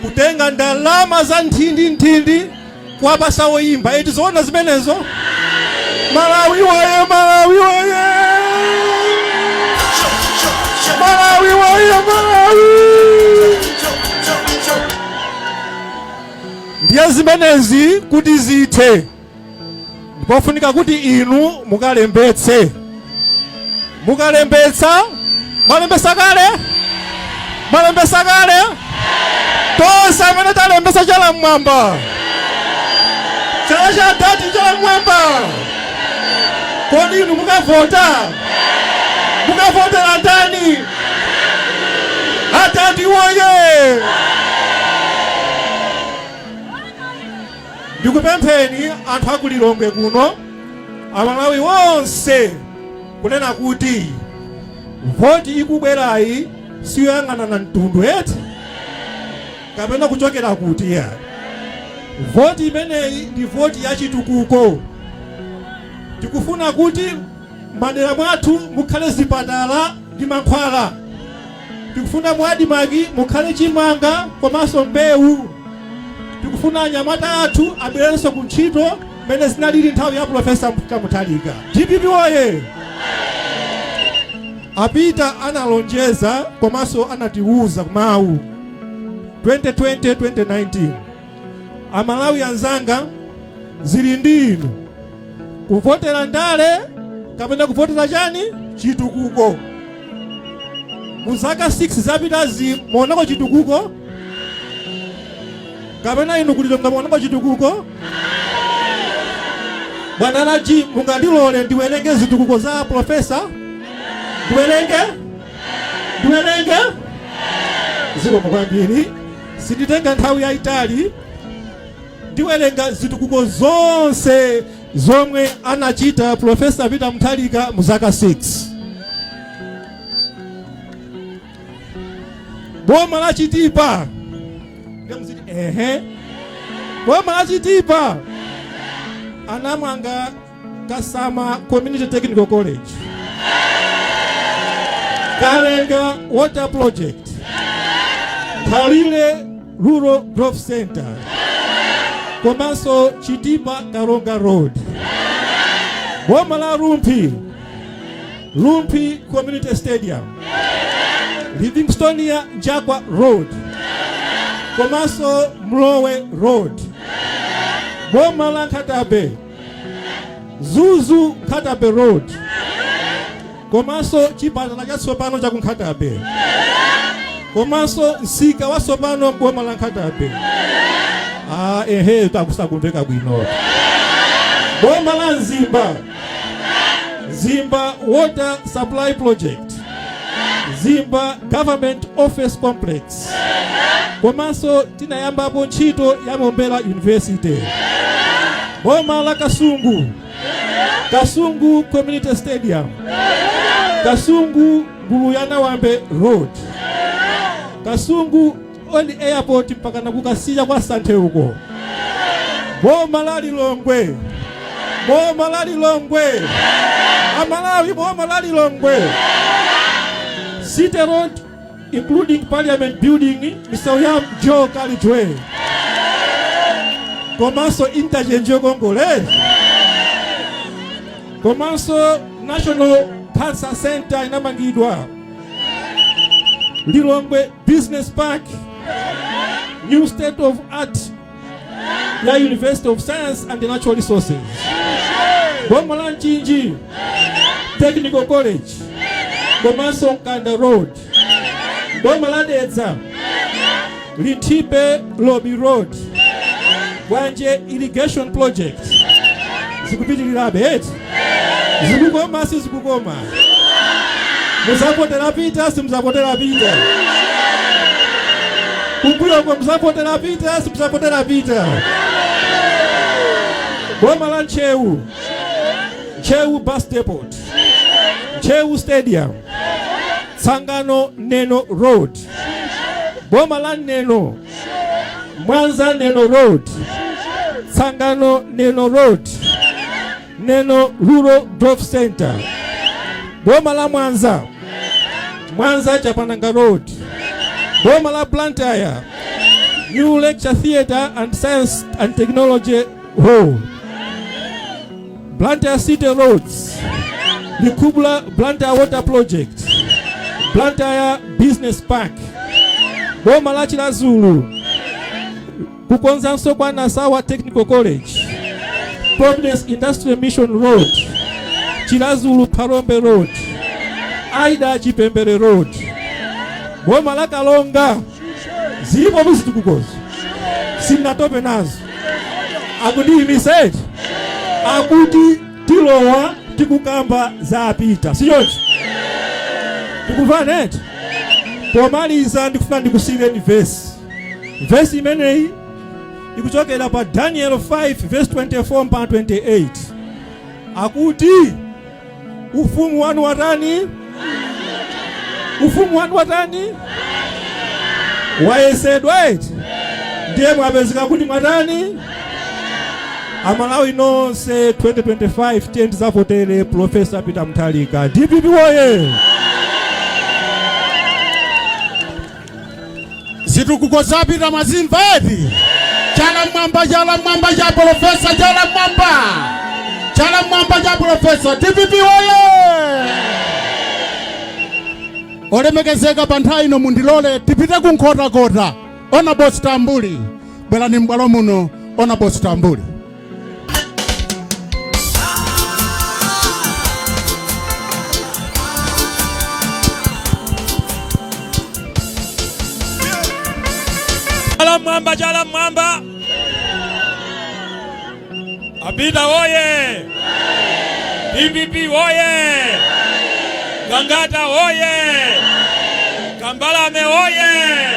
I: kutenga ndalama za nthindi nthindi kuwapasa woyimba. Eti zoona zimenezo? Malawi woye! Malawi woye! Malawi woye! Malawi! Ndiye zimenezi kuti zithe, ndipofunika kuti inu mukalembetse. Mukalembetsa, mwalembetsa kale? Mwalembetsa kale? Tonse amene talembetsa, chala mmwamba. Chala cha dati, chala mmwamba. Kodi inu mukavota? Mukavotera ndani? Atati woye! Ndikupempheni anthu akulilongwe kuno, Amalawi onse, kunena kuti voti ikubwerayi siyoyang'anana mtundu eti kapena kuchokera kuti ya. Voti imeneyi ndi voti ya chitukuko. Tikufuna kuti madera mwathu mukhale zipatala ndi mankhwala. Tikufuna mu ADMARC mukhale chimanga komanso mbewu. Tikufuna anyamata athu abwererenso ku ntchito mmene zinalili nthawi ya Profesa Mutharika. DPP woye! Apita analonjeza komanso anatiuza kumawu 2020 2019. Amalawi anzanga, zili ndi inu kuvotera ndale kapena kuvotera chani? Chitukuko. Mu zaka 6 zapitazi muonako chitukuko? Kapena inu kulilongwe muonako chitukuko? Bwana Laji, mungandilole ndiwerenge zitukuko za profesa? Ndiwerenge? Ndiwerenge? Zikomo kwambiri. Sinditenga nthawi yayitali. Ndiwerenga zitukuko zonse zomwe anachita Profesa Peter Mutharika mu zaka 6. Boma la Chitipa, ndiye muziti ehe. Boma la Chitipa anamanga Kasama Community Technical College, Kalenga Water Project, Nthalire Rural Growth Center, komanso Chitipa Karonga Road. Boma la Rumphi, Rumphi Community Stadium, Livingstonia Njakwa Road, komanso Mlowe Road. Boma la Nkhata Bay, Mzuzu Nkhata Bay Road, komanso chipatala chatsopano cha ku Nkhata Bay, komanso msika watsopano boma la Nkhata Bay. Ah, ehe, takusakumveka bwino. Boma la Mzimba, Mzimba Water Supply Project, Mzimba Government Office Complex, komanso tinayambapo ntchito ya Mombera University. Boma la Kasungu, Kasungu Community Stadium, Kasungu Nguluyanawambe Road, Kasungu Old Airport mpaka nakukasiya kwa Santhe uko. Boma la Lilongwe, boma la Lilongwe, Amalawi, boma la Lilongwe, City Road including Parliament Building, misewu ya Joe Carriageway, komanso interchange yokongole, komanso National Cancer Center inamangidwa, Lilongwe Business Park, new state of art ya University of Science and Natural Resources. Boma la Mchinji, Technical College, komanso Mkanda Road. Boma la Dedza, Linthipe Lobi Road, Bwanje Irrigation Project zikupitirirabe eti? Zikukoma sizikukoma? Muzavotera Peter, simuzavotera Peter? Kumbuyoko muzavotera Peter, simuzavotera Peter? Boma la Ntcheu, Ntcheu Bus Depot, Ntcheu Stadium, Tsangano Neno Road. Boma la Neno, Mwanza Neno Road, Tsangano Neno Road, Neno Rural Growth Center. Boma la Mwanza, Mwanza Chapananga Road. Boma la Blantyre, New Lecture Theatre and Science and Technology Hall. Blantyre City Roads, Likhubula Blantyre Water Project, Blantyre Business Park. Boma la Chiradzulu, kukonzanso kwa Nasawa Technical College, Providence Industrial Mission Road, Chiradzulu Phalombe Road, Aida Chipembere Road. Boma la Karonga, zilipo muzitukukozo, sindinatope nazo. Akundiyimisa eti, akuti tilowa tikukamba za Peter, sichoncho? Tikumvana eti? Pomaliza ndikufuna ndikusiyireni vesi. Vesi imeneyi ikuchokera pa Daniel 5 verse 24 mpaka 28. Akuti ufumu wanu watani? Ufumu wanu watani? Wayesedwa eti? Ndiye mwapezeka kuti mwatani? Amalawi nonse, 2025 tiye tizavotere Profesa Peter Mutharika. DPP woye!
F: Zitukuko za Peter mwazimva eti? Chala mwamba, chala mwamba cha profesa, chala mwamba, chala mwamba cha profesa. DPP woye! Olemekezeka, pa nthawi ino mundilole tipite ku Nkhotakota. Honorable Stambuli, bwerani m'bwalo muno. Honorable Stambuli.
E: Chala mwamba, chala mwamba. A Peter woye! DPP woye! Gangata woye! Kambalame woye!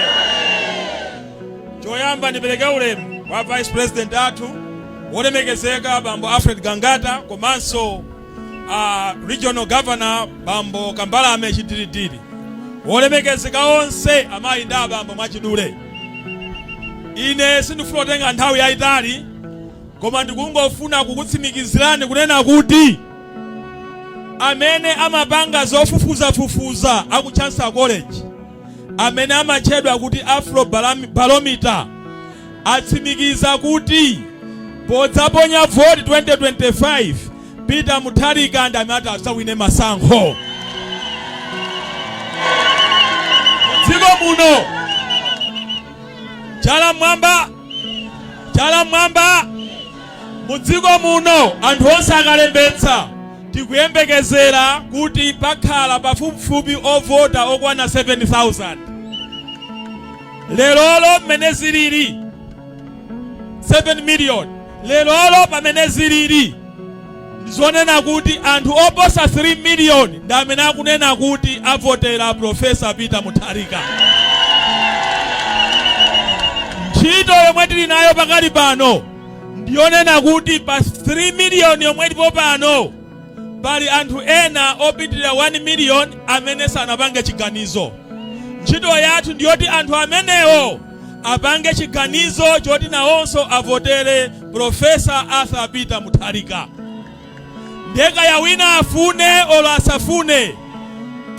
E: Choyamba ndipereke ulemu kwa Vice President athu wolemekezeka Bambo Alfred Gangata, komanso Regional Governor Bambo Kambalame Chidilidili, wolemekezeka onse, amayi ndi abambo, mwachidule ine sindifuna kutenga nthawi yayitali, koma ndikungofuna kukutsimikizirani kunena kuti amene amapanga zofufuzafufuza aku Chancellor College, amene amatchedwa kuti Afro Barometer, atsimikiza kuti podzaponya voti 2025, Peter Mutharika ndi amene adzawine masankho dziko muno. Chala mwamba, chala mwamba. Mudziko muno anthu onse akalembetsa, tikuyembekezera kuti pakhala pafupifupi ovota okwana 7000. Lerolo mmene zilili, 7 million. Lerolo pamene zilili, ndizonena kuti anthu oposa 3 million ndi amene akunena kuti avotera Profesa Peter Mutharika. Ntchito yomwe tili nayo pakali pano ndiyonena kuti pa 3 million yomwe ilipo pano, pali anthu ena opitirira 1 million amene sanapange chiganizo. Ntchito yathu ndiyoti anthu amenewo apange chiganizo choti nawonso avotere Profesa Arthur Peter Mutharika. Ndiye kaya wina afune olo asafune,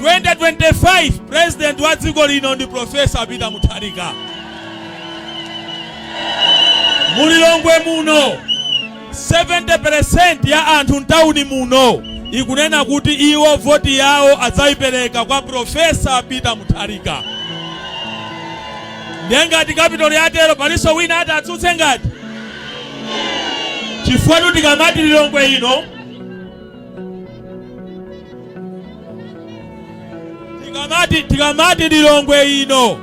E: 2025 president wa dziko lino ndi Profesa Peter Mutharika. Mulilongwe muno 70% ya anthu mtawuni muno ikunena kuti iwo voti yawo adzayipereka kwa Profesa Peter Mutharika. Ndiye ngati capital yatero, palinso wina ati atsutse? Ngati chifukwa tikamati Lilongwe ino, Tikamati Lilongwe ino,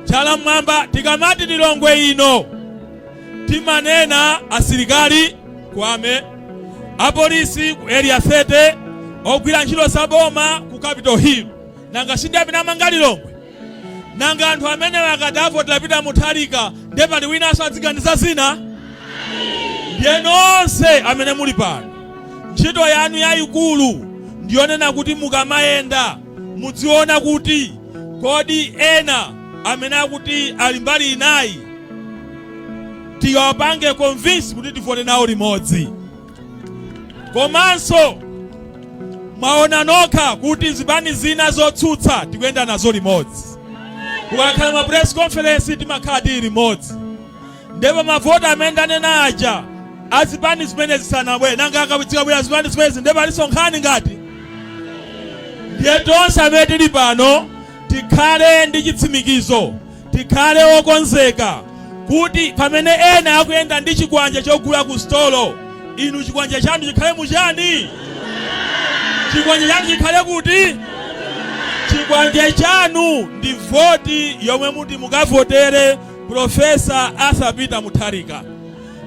E: chala mmwamba. Tikamati Lilongwe ino, timanena asilikali ku army, apolisi ku Area 30, ogwira ntchito zaboma ku Capitol Hill. Nanga sindi amene amanga Lilongwe? Nanga anthu amene akati avotera Peter Mutharika, ndiye pali winanso adziganiza zina? Ndiye nonse amene muli pano, ntchito yanu yayikulu ndiyonena kuti mukamayenda mudziona kuti kodi ena amene akuti ali mbali inayi tiwapange convince kuti tivote nawo limodzi. Komanso mwaona nokha kuti zipani zina zotsutsa tikuyenda nazo limodzi. Kukakhala ma press conference timakhala tili limodzi. Ndipo mavoti amene ndanena aja azipani zimene zisanabwere, nanga akabwera zipani zimenezi, ndipo palinso nkhani ngati? Ndiye tonse amene tili pano tikhale ndi chitsimikizo, tikhale okonzeka kuti pamene ena akuyenda ndi chikwanje chogula ku stolo, inu chikwanje chanu chikhale muchani? Chikwanje chanu chikhale kuti? Chikwanje chanu ndi voti yomwe muti mukavotere Professor Arthur Peter Mutharika.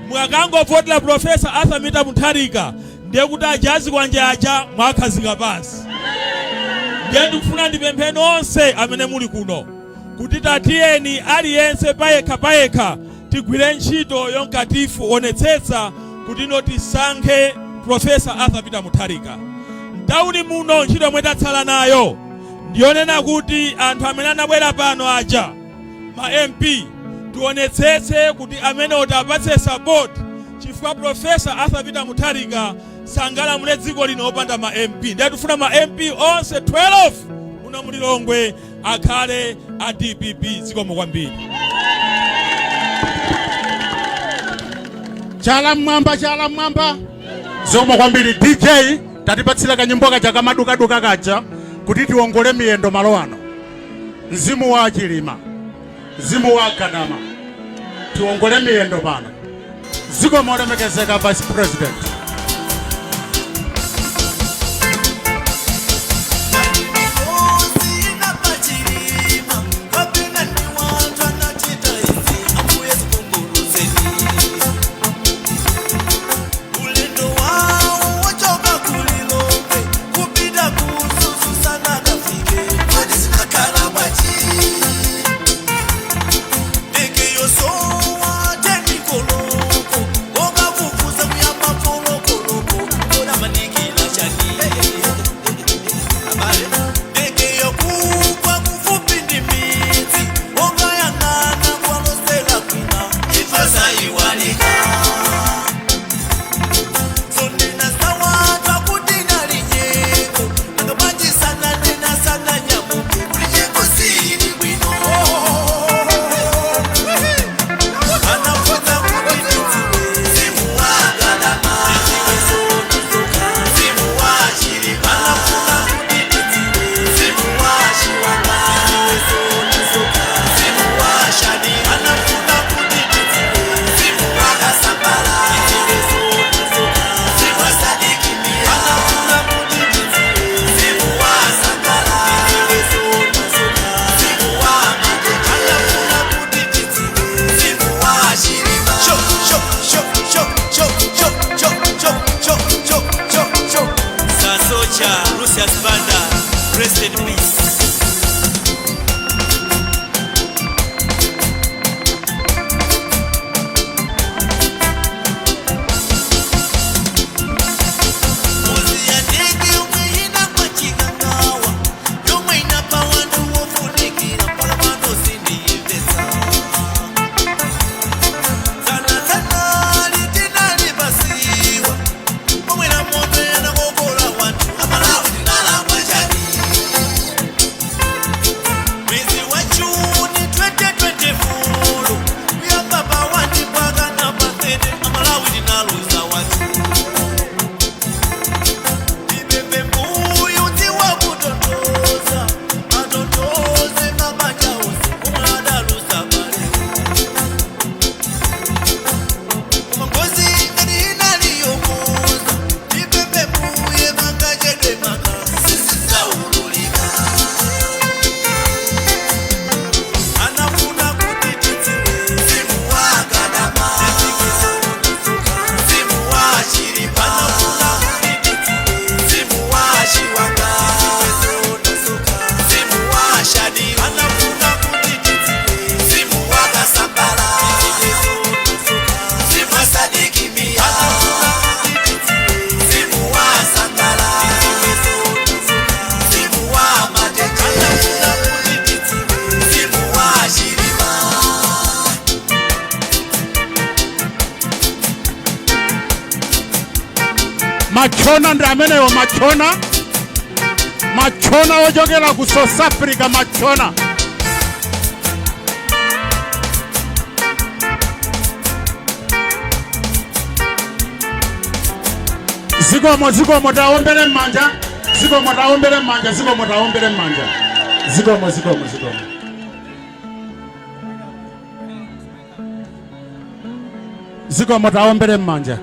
E: Mukakangovotera Professor Arthur Peter Mutharika, ndiye kuti aja azikwanje aja mwakhazika pansi. Ndiye ndikufuna ndipemphe nonse amene muli kuno kuti tatiyeni aliyense payekha payekha tigwire ntchito yonkatifu onetsetsa kuti ino tisankhe Professor Arthur Peter Mutharika. Mtawuni muno ntchito yomwe tatsala nayo ndiyonena kuti anthu amene anabwera pano aja, ma MP, tionetsetse kuti amenewo tiapatse support, chifukwa Professor Arthur Peter Mutharika sangalamule dziko lino opanda ma MP. Ndiye tifuna ma MP onse 12 muno mulilongwe akhale a DPP. Zikomo kwambiri.
F: Chala mmwamba, chala mmwamba. Zikomo kwambiri. DJ, tatipatsira kanyimbo kaja kamadukaduka kaja kuti tiwongole miyendo malo ano. Mzimu wa Chilima, mzimu wa Gadama, tiwongole miyendo pano. Zikomo, olemekezeka Vice President.
M: Ulendo wawo wochoka kulilongwe kupita kuzuzu sanakafike, kodi zinakhala bwanji? Ndege yosowa 10 koloko, okafufuza kuyamba 4 koloko, kona manikila chani? Abale, ndege yokugwa kufupi ndi midzi, ongayang'ana kwalosela kwina, ifasayiwalika. Zonena zawatwa kuti nalinyengo, nangabajisana nena sana nyamuke kulinyengo sili bwino. Anafunza kuti tidziwe mzimu wa Gadama, tidziwe zonozoka mzimu wa Chilima. Anafuna kuti tidziwe mzimu wa Chiwanga, tidziwe zonozoka mzimu wa Shani. Anafuna kuti tidziwe mzimu wa Kasambala, tidziwe zonozoka mzimu wa Sadiki Mia. Anafuna kuti tidziwe mzimu wa Sangala, tidziwe zonozoka mzimu wa Mateche. Anafuna kuti tidziwe mzimu wa Chilima. Sho sho sho sho sho sho sho sho sho sho sho sho. Sasocha Lucius Banda, rest in peace. Ngozi ya ndege yomwe inagwa Chikangawa, yomwe inapha wanthu wofunikira, mpaka pano sindiyimvetsa. Dzana litinalipasiwa pomwe na moto yanakokola wanthu. Amalawi, tinalakwa chani? Mwezi wa Juni 2024, kuyamba pa 1 mpaka na pa 30, Amalawi, tinaluza wanthu. Ndipembe mbuyu dziwa kutontoza, atontoze mabanja onse omwe adaluza bale. Koma ngozi ngati inaliyokoza, ndipembe mbuye mangachedwe maka sizizaululika.
F: Machona ndi amenewo, machona, machona ochokera ku South Africa, machona. Zikomo, zikomo, taombere m'manja. Zikomo, taombere m'manja. Zikomo, taombere m'manja. Zikomo, zikomo, zikomo. Zikomo, taombere m'manja.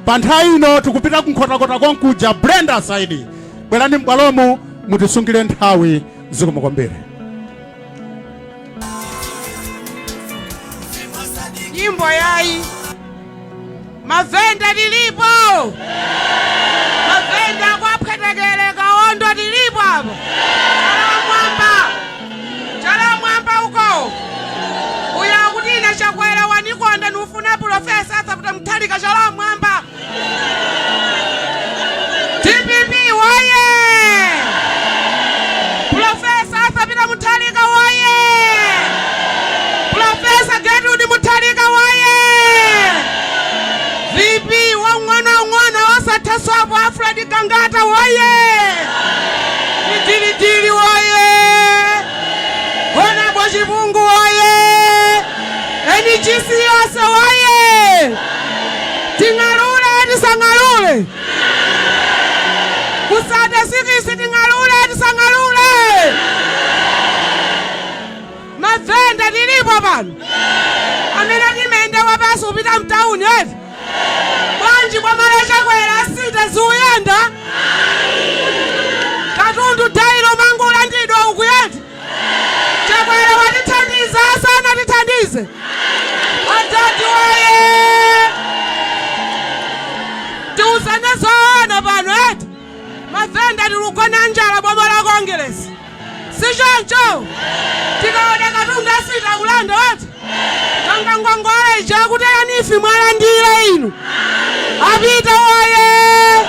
F: Pa nthawi ino tikupita kunkhotakota konkuja. Brenda Saidi, bwerani m'bwalomu mutisungire nthawi. Zikomo kwambiri.
D: Nyimbo yayi mavenda tilipo, mavenda kwaphwetekele kaondo tilipo apo. Chalamwamba, chalamwamba uko uyo akuti ine Chakwera wanikonda, nufuna Professor Arthur Peter Mutharika. Chalamwamba. DPP woye! Professor Arthur Peter Mutharika woye! Professor Gertrude Mutharika woye! VP wang'onoang'ono osathasopo Alfred Gangata woye! Chidilidili woye! Honorable Chipungu woye! NGC yonse woye! Ting'alule, tisang'alule? Kusate sikisi, ting'alule, tisang'alule? Mavenda tilipo pano amene timende wapasi kupita mtauni eti? Bwanji boma la Chakwera asite ziuyenda katundu dailo mangulandidwa uku eti? Chakwera watithandiza, asanatithandize? Adadi waye! Tiuzane zoona pano eti? Mavenda tilugona njala boma la Kongeresi, si choncho? Tikaona katundu asita kulanda eti? Nanga ngongole ija akuti ya NEEF mwalandira inu? Apita waye!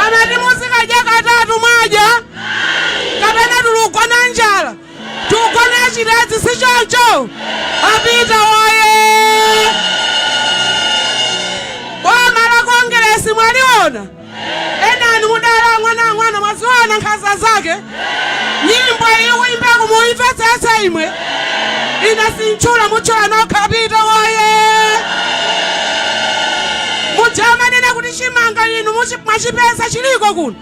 D: Amati muzikadya katatu, mwadya kapena tulugona njala? Tugona chitedzi, si choncho? Apita waye! Boma la Kongeresi mwaliona? Enani mudala ang'onoang'ono mwaziona nkhanza zake. Nyimbo iyi uimbeko muimvetsetse imwe. Ine sintchula, mutchula nokha. Apita waye! Mujamanena kuti chimanga inu mwachipeza chiliko kuno?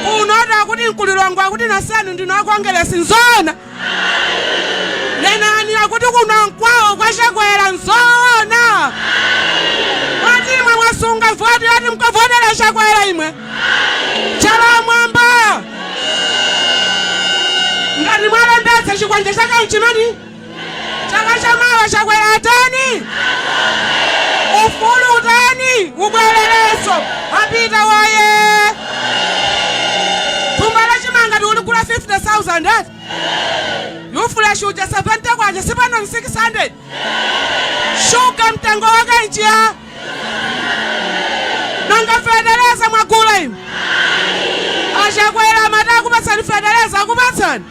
D: Kuno ati akuti nkulilongwe, akuti nasenu ndinu akongeresi, nzoona? Nenani akuti kuno nkwawo kwachakwera, nzoona? Mwati imwe mwasunga voti yoti mukavotera Chakwera imwe? Chalamwamba. Ngati mwalembetsa chikwanja chake nchimani? Chaka chamawa Chakwera atani? Ufulu utani? Ubwererenso. Apita waye! Thumba la chimanga tikuligula 50,000 eti? Ufresh uja 70 kwacha, sipano 600. Shuga mtengo wake nchiya? Nanga fetereza mwagula inu? Achakwera amati akupatsani fetereza, akupatsani?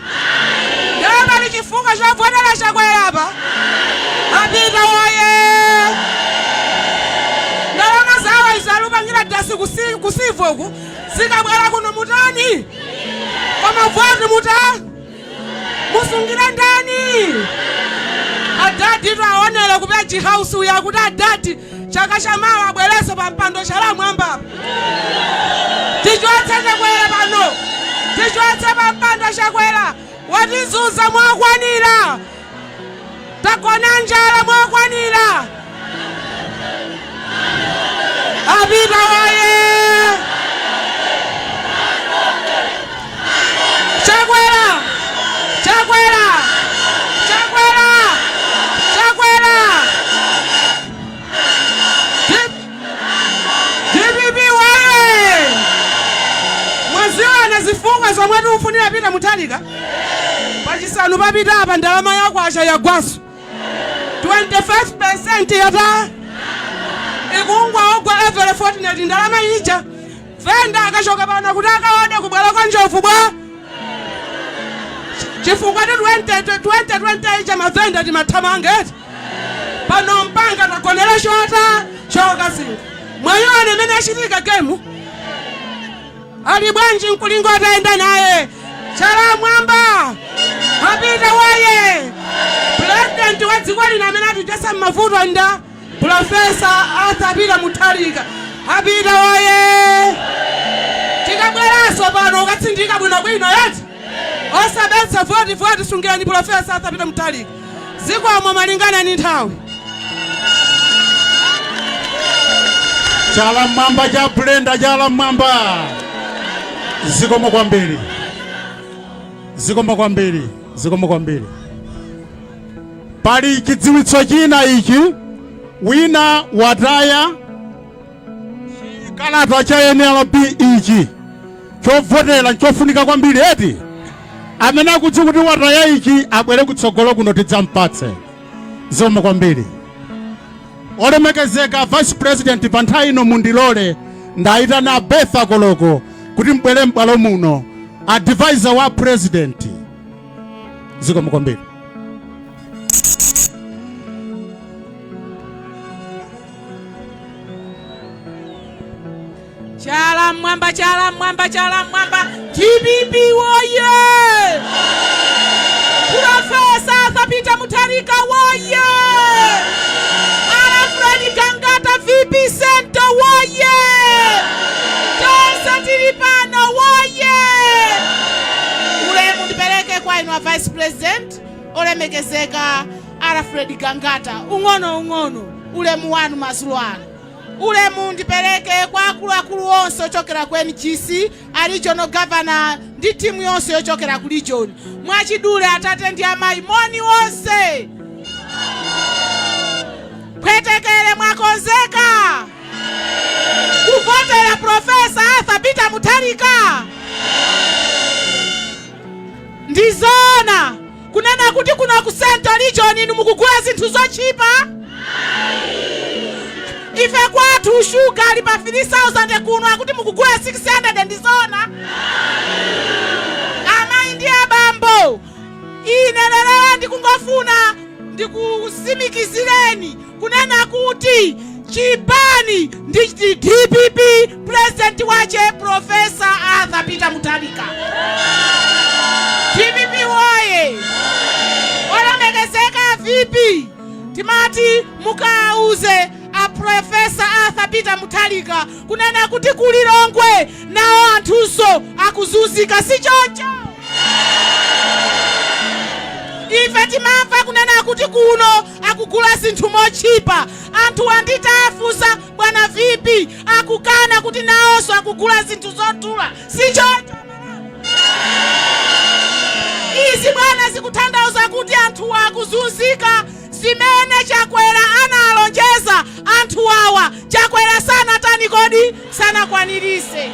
D: Ndiye pali chifukwa chovotera Chakwera apa. Apita woye! Ndalama zawo izo alupangira dasi kusivo uku, zikabwera kuno mutani? Koma voti muta musungira ndani? Adadi aonere ku Page House uyu akuti adadi chaka chamawa abwereso pa mpando. Chalamwamba. Tichotse Chakwera pano, tichotse pa mpando Chakwera. Watizunza mokwanira, tagona njala mokwanira. Apita waye! Chakwera, Chakwera, Chakwera, Chakwera! DPP waye! Mwaziona zifukwa zomwe tikufunira Peter Mutharika? Pachisanu papita apa ndalama yakwacha yagwaso 25% yata ikungwa ogwa every fortnight ndalama ija. Venda akachoka pano kuti akaode kubwera kwa njovu bwa chifukwa ti 20 2020 ija mavenda timathamanga eti? Pano mpanga tagonera chota chokazinga. Mwayiona imene achitika game ali bwanji mkulingo atayenda naye chala mwamba apita waye president wa dziko lino amene atichotsa m'mavuto nda Professor Arthur Peter Mutharika. Apita woye! Tikabweranso pano kukatsindika bwinobwino eti? Osabetsa voti voti sungirani Professor Arthur Peter Mutharika. Zikomo malingana ndi nthawi.
F: Chala mmwamba cha Brenda, chala mmwamba. Zikomo kwambiri, zikomo kwambiri, zikomo kwambiri. Pali chidziwitso china ichi, wina wataya chikalata cha NRB ichi chovotera, nchofunika kwambiri eti. Amene akudziwa kuti wataya ichi abwere kutsogolo kuno tidzampatse. Zikomo kwambiri. Olemekezeka Vice President, pa nthawi ino mundilole ndayitana Bertha Koloko kuti mbwere m'bwalo muno, advisor wa president. Zikomo kwambiri.
D: Chala mmwamba, chala mmwamba, chala mmwamba. DPP woye! Professor Arthur Peter Mutharika woye! Alfred Gangata VP Center woye! Tonse tili pano woye!
N: Ulemu ndipereke kwa inu a Vice President olemekezeka Alfred Gangata, ung'ono ung'ono ulemu wanu madzulo ano. Ulemu ndipereke kwa akuluakulu onse ochokera ku NGC, a regional governor ndi timu yonse yochokera ku region. Mwachidule atate ndi amayi, moni wonse. Phwetekere mwakonzeka kuvotera Professor Arthur Peter Mutharika? Ndizoona kunena kuti kuno ku Central Region inu mukugula zinthu zotchipa? Ife kwathu shuga ali pa 3000 kuno akuti mukugula 600 ndizoona? Amayi ndi abambo, ine lero ndikungofuna ndikutsimikizireni kunena kuti chipani ndi DPP, president wache Professor Arthur Peter Mutharika. DPP woye! Olemekezeka VP, timati mukauze a Professor Arthur Peter Mutharika kunena kuti ku Lilongwe nawo anthunso akuzunzika, si choncho? Ife timamva kunena kuti kuno akugula zinthu motchipa. Anthuwa nditafunsa bwana VP akukana kuti nawonso akugula zinthu zodula, si choncho? Izi bwana zikutanthauza kuti anthuwa akuzunzika. Zimene Chakwera analonjeza anthu awa, Chakwera sanatani kodi? Sanakwanirise.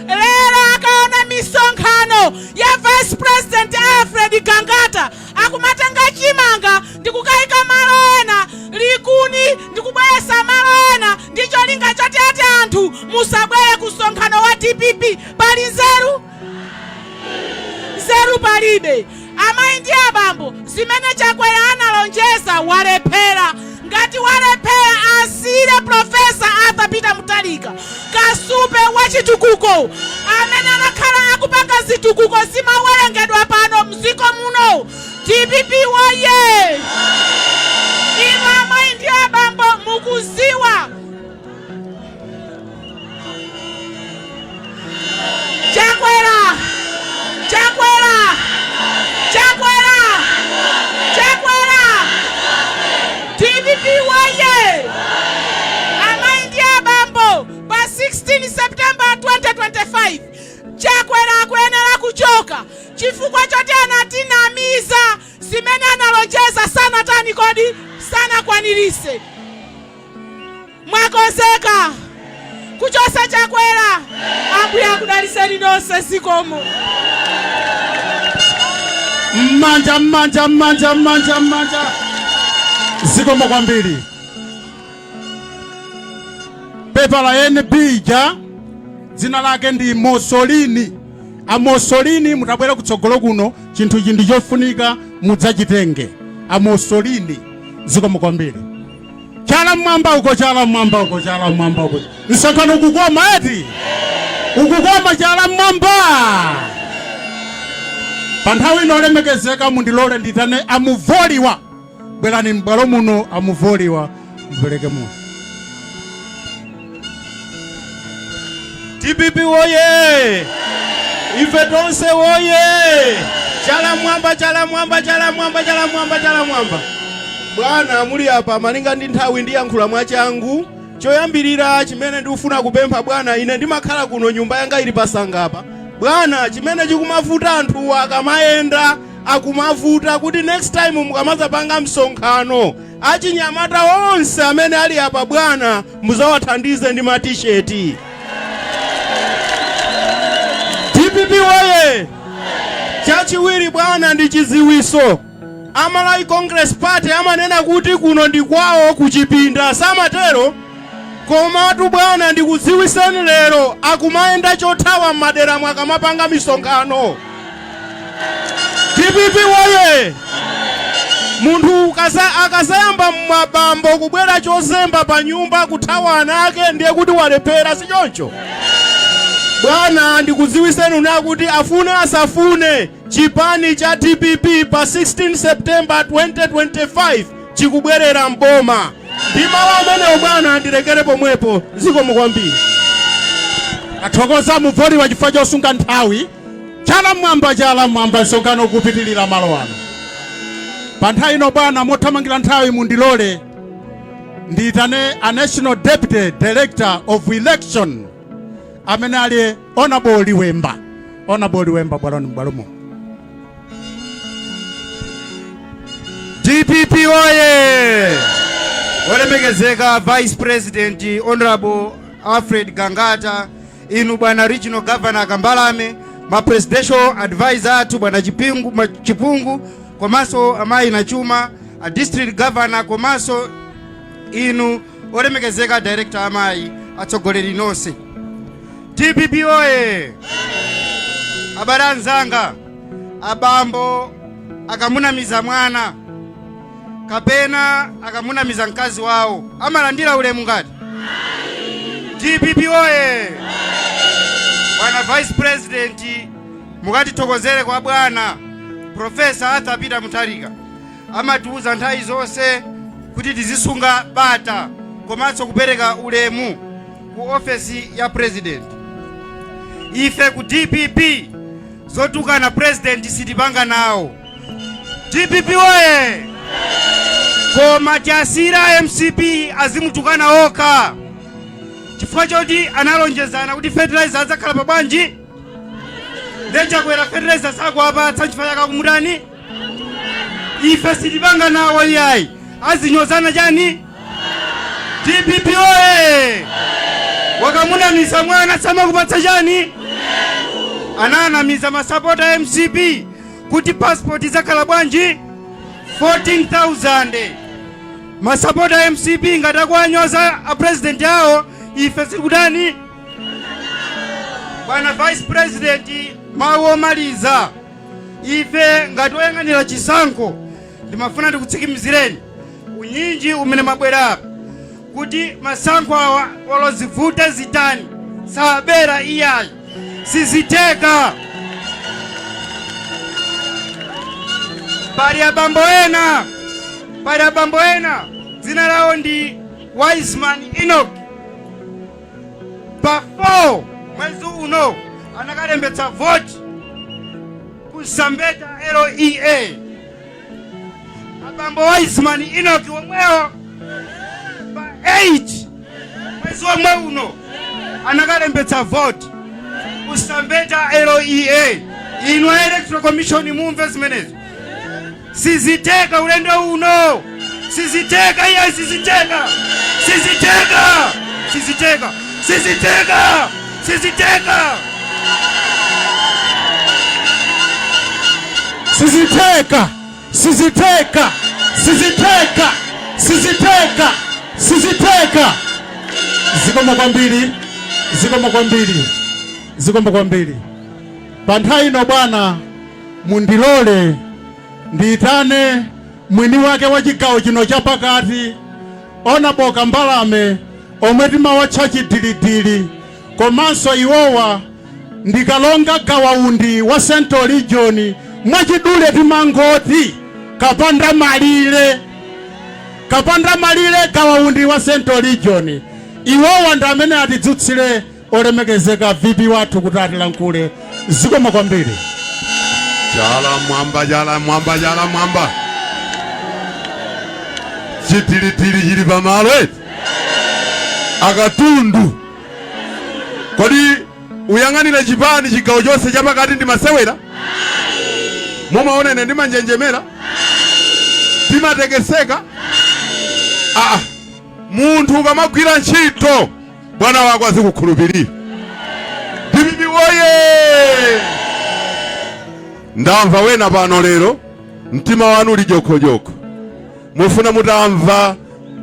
N: Lero akaona misonkhano ya Vice President Alfred Gangata akumatenga chimanga ndikukayika malo ena, likuni ndikubweretsa malo ena ndi cholinga choti ati anthu musabwere ku msonkhano wa dpp, pali nzeru? Nzeru palibe. Amayi ndi abambo, zimene Chakwera analonjeza walephera. Ngati walephera asiyire Professor Arthur Peter Mutharika, kasupe wa chitukuko amene anakhala akupanga zitukuko zimawerengedwa pano mdziko muno. Dpp woye! Inu amayi ndi abambo mukuziwa Chakwera! Chakwera! Chakwera! Chakwera! DPP woye! Amayi ndi abambo, pa 16 September 2025 Chakwera akuyenera kuchoka chifukwa choti anatinamiza zimene analonjeza sanatani kodi sanakwanirise. Mwakonzeka kuchosa Chakwera? Ambuye akudaliseni nonse zikomo.
F: Mmanja, mmanja, mmanja, mmanja, mmanja. Zikomo kwambiri. Pepa la NB ja dzina lake ndi Mosolini. A Mosolini, mutabwera kutsogolo kuno, chinthu ichi ndi chofunika mudzachitenge. A Mosolini, zikomo kwambiri. Chala. Chala mmwamba uko, chala mmwamba uko, chala mmwamba uko. Msonkhano ukukoma eti? Ukukoma, chala mmwamba. Pa nthawi ino, olemekezeka, mundilole nditane amuvoliwa. Bwerani m'bwalo muno, amuvoliwa, mupereke muno.
O: DPP woye! Ife tonse woye! Chala mwamba, chala mwamba, chala mwamba, chala mwamba, chala mwamba.
B: Bwana, muli apa, malinga ndi nthawi ndiyankhula mwachangu. Choyambirira chimene ndikufuna kupempha, bwana, ine ndimakhala kuno, nyumba yanga ili pasangapa. Bwana, chimene chikumavuta, anthuwa akamayenda akumavuta, kuti next time mukamazapanga msonkhano, achinyamata onse amene ali apa, bwana, muzawathandize ndi matisheti. DPP woye! Chachiwiri, bwana, ndi chiziwiso. Amalawi Congress Party amanena kuti kuno ndi kwawo kuchipinda, samatero? Komatu bwana, ndikudziwiseni lero, akumayenda chothawa m'madera mwakamapanga misonkhano. DPP woye! Munthu akazayamba mabambo kubwera chozemba pa nyumba kuthawa ana ake, ndiye kuti walephera, si choncho? Bwana, ndikudziwiseni una kuti afune asafune, chipani cha DPP pa 16 September 2025 chikubwerera mboma. Ndi mawu amenewo, bwana, ndilekere pomwepo. Zikomo kwambiri.
F: Athokoza muvoliwa chifukwa chosunga nthawi. Chala mmwamba, chala mmwamba. Msonkhano kupitilira malo ano. Pa nthawi ino, bwana, mothamangira nthawi, mundilole ndiyitane a National Deputy Director of Election amene ali Honorable Liwemba. Honorable Liwemba, bwaloni, m'bwalomo.
P: DPP oye! Olemekezeka Vice President Honorable Alfred Gangata, inu bwana Regional Governor Kambalame, ma presidential advisor athu bwana Chipingu, Chipungu komanso amayi Nachuma, a district governor, komanso inu olemekezeka director amayi, atsogoleri nonse. DPP oye! Abale anzanga, abambo akamunamiza mwana kapena akamunamiza mkazi wawo amalandira ulemu ngati? DPP oye! Bwana Vice President, mukatithokozere kwa bwana Professor Arthur Peter Mutharika. Amatiuza nthawi zonse kuti tizisunga bata komanso kupereka ulemu ku ofesi ya president. Ife ku DPP zotukana president sitipanga nawo. DPP oye! Koma tiasira MCP azimutukana okha, chifukwa choti analonjezana kuti fertilizer adzakhala pa bwanji. Nde Chakwera fertilizer sakuwapatsa, chifukwa chake akumutani. Ife sitipanga nawo iyayi, azinyozana chani. DPP oye! Wakamunamiza mwana samakupatsa chani? Ananamiza masapota MCP kuti passport izakhala bwanji? 14,000. Masapota MCP ngati akuwanyoza a president awo, ife sikutani. Bwana Vice President, mawu omaliza, ife ngati oyang'anira chisankho ndimafuna ndikutsimikizireni unyinji umene mwabwera apa kuti masankho awa, olo zivute zitani, sabera iyayi, siziteka. Pali abambo ena dzina lawo ndi Wiseman Enoch. Pa 4 mwezi uno anakalembetsa voti ku Sambeta LEA. Abambo Wiseman Enoch omwewo pa 8 mwezi omwe uno anakalembetsa voti ku Sambeta LEA. Inu a Electoral Commission, mumve zimenezo. Siziteka ulendo uno, siziteka iye, siziteka, siziteka, siziteka, siziteka, siziteka.
F: Siziteka, siziteka, siziteka, siziteka, siziteka. Zikomo kwambiri, zikomo kwambiri, zikomo kwambiri. Pa nthawi ino, bwana, mundilole ndiyitane mwini wake wa chigawo chino chapakati. Honourable Kambalame omwe timawatcha Chidilidili, komanso iwowa ndi Kalonga Gawaundi wa Central Region, mwachidule timangoti Kapanda Malire. Kapanda Malire Gawaundi wa Central Region. Iwowa ndi amene atidzutsire olemekezeka VP wathu kuti atilankhule. Zikomo kwambiri.
Q: Chala mwamba, chala mwamba, chala mwamba. Chidilidili chili pamalo eti akatundu. Kodi uyang'anira chipani chigawo chonse chapakati ndi masewera? Mumaona ine ndimanjenjemera, timatekeseka? Aa, munthu ukamagwira ntchito, bwana wako azikukhulupirira. DPP woye! Ndamva wena pano lero mtima wanu uli jokhojokho, mufuna mutamva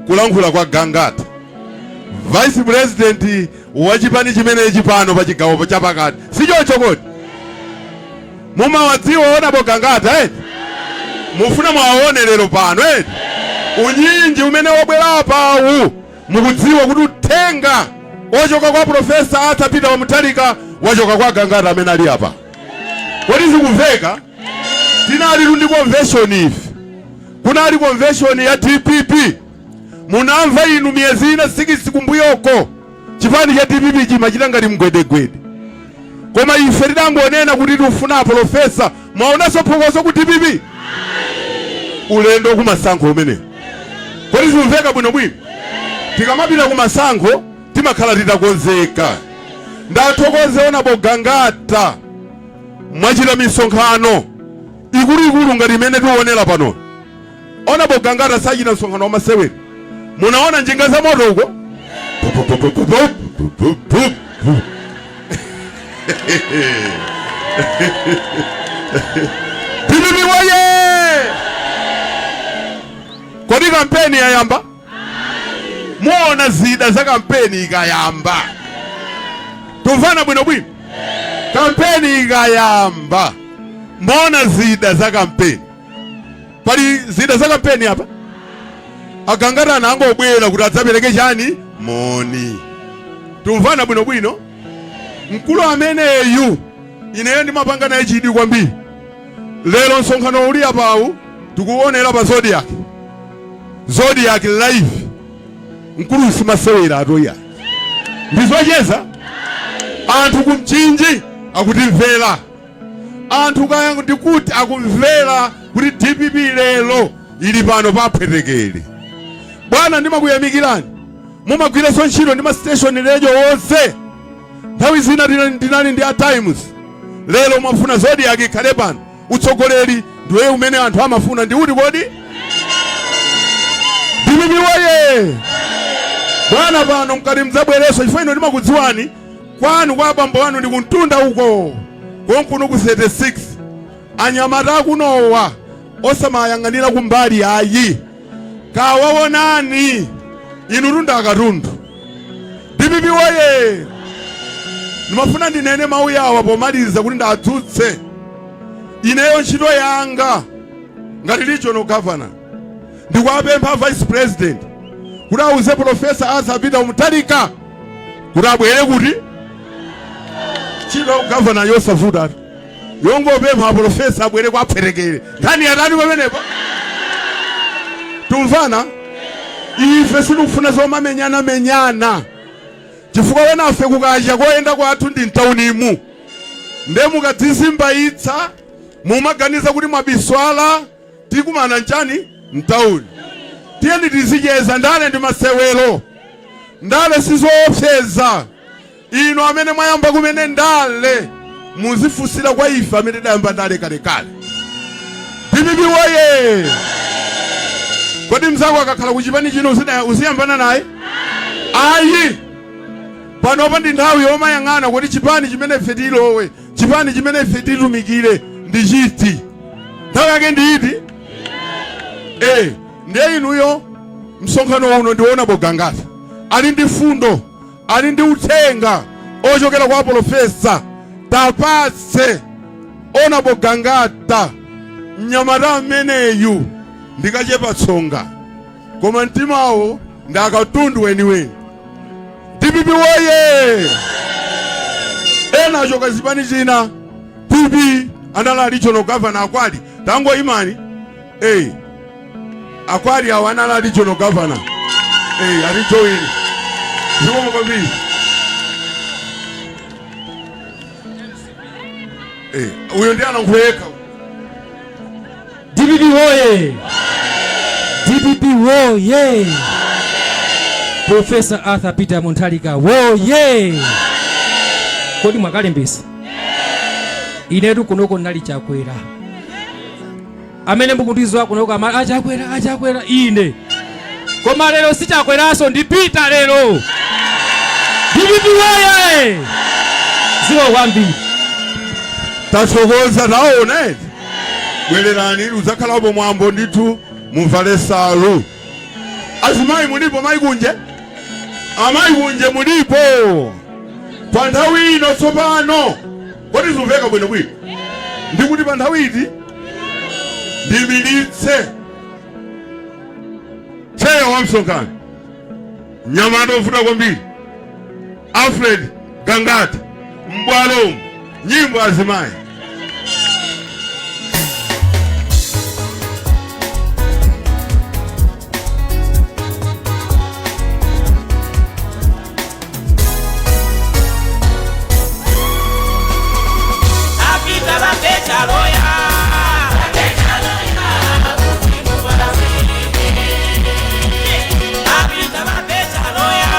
Q: kulankhula kwa Gangata, vice president wa chipani chimenechi pano pa chigawo chapakati, si choncho kodi? Mumawadziwa Honourable Gangata eti? Mufuna mwaone lero pano eti? Unyinji umene wabwera apawu, mukudziwa kuti uthenga ochoka kwa Profesa Arthur Peter wa Mutharika wachoka kwa Gangata amene ali apa. Kodi zikumveka? Tinali ndi convention ife, kunali convention ya DPP. Munamva inu miyezi ina 6 kumbuyoko, chipani cha DPP chimachita ngati mgwedegwede, koma ife tidangonena kuti tikufuna profesa. Mwaonanso phokoso ku DPP ulendo kumasankho umenewu? Kodi zikumveka bwinobwino? Tikamapita kumasankho timakhala titakonzeka. Ndathokoze Honourable Gangata, mwachita misonkhano ikuluikulu ngati imene tiwonera pano. Honourable Gangata sachita msonkhano wamasewera. Munaona njinga za moto uko. DPP woye! Kodi kampeni yayamba? Muona zida za kampeni ikayamba. Tumvana bwinobwino? Kampeni ikayamba muona zida za kampeni. Pali zida za kampeni apa? Agangata angobwera kuti adzapereke chani? Moni. Tumvana bwinobwino? Mkulu ameneyu ineyo ndimapanga naye chidwi kwambiri. Lero msonkhano uli apawu tikuonera pa Zodiak, Zodiak live. Mkulu simasewera atoya, ndizocheza. Anthu kumchinji akutimvera, anthu kaya ndikuti akumvera kuti DPP lero ili pano pa Phwetekere. Bwana, ndimakuyamikirani, mumagwiranso ntchito ndi ma station radio onse. Nthawi zina ndinali ndi a Times, lero mwafuna Zodiak ikhale pano. Utsogoleri ndiwe umene anthu amafuna ndi uti kodi? DPP woye! Bwana, pano mkati mdzabwereso, chifukwa ino ndimakudziwani, kwanu kwa abambo anu ndi kumtunda uko konkuno ku 36. Anyamata akunowa osamayang'anira kumbali ayi, kawaonani inu tunda akatundu. DPP woye! Ndimafuna ndinene mawu yawa pomaliza kuti ndadzutse. Ineyo ntchito yanga ngati regional governor ndikuwapempha vice president kuti auze Profesa Arthur Peter Mutharika kuti abwere. Kuti ntchito ya governor yosavuta, yongopempha profesa abwere kwa Phwetekere, nkhani yatani pamenepo? Tumvana? Ife sitikufuna zomamenyana menyana, chifukwa wenafe kukacha koyenda kwathu ndi mtaunimu. Nde mukadzizimbayitsa, mumaganiza kuti mwabiswala, tikumana nchani mtauni. Tiyeni tizicheza. Ndale ndi masewero, ndale sizoopseza. Inu amene mwayamba kumene ndale, muzifunsira kwa ife amene tidayamba ndale kalekale. DPP woye! Kodi mzako akakhala kuchipani chino uziyambana naye? Ayi. Panopa ndi nthawi yomayang'ana kuti chipani chimene ife tilowe, chipani chimene ife titumikire ndi chiti, nthawi yake ndi iti? Ndiye inuyo, msonkhano uno ndiona Bogangata ali ndi fundo, ali ndi uthenga ochokera kwa profesa. Tapatse Honourable Gangata, mnyamata ameneyu ndikachepa tsonga, koma mtimawo Ndi akatundu weniweni. DPP woye! Ena achoka zipani zina. PP anali regional governor akwali tango imani. Hey, akwali awo anali regional governor. Hey, ali join. Zikomo kwambiri. Hey, uyo ndi anankhuleka.
R: DPP woye! DPP woye! Professor Arthur Peter Mutharika woye! Kodi mwakalembesa? Inetu kunoko ndinali Chakwera. Amene mukundidziwa kunoko ama achakwera achakwera ine. Koma lero si Chakweranso, ndi Peter lero. DPP woye! Zikomo kwambiri.
Q: Tathokoza, taona eti. Bwererani, udzakhalapo mwambo ndithu, muvale salu. Azimayi mulipo? Mayi kunje, amayi kunje mulipo pa nthawi ino tsopano? Kodi zimveka bwinobwino? Ndikuti pa nthawi iti ndimiritse cheya wa msonkhano, mnyamata ovuta kwambiri, Alfred Gangata, m'bwalomu nyimbo azimayi.
M: Apita bapeta loya. Apita bapeta loya.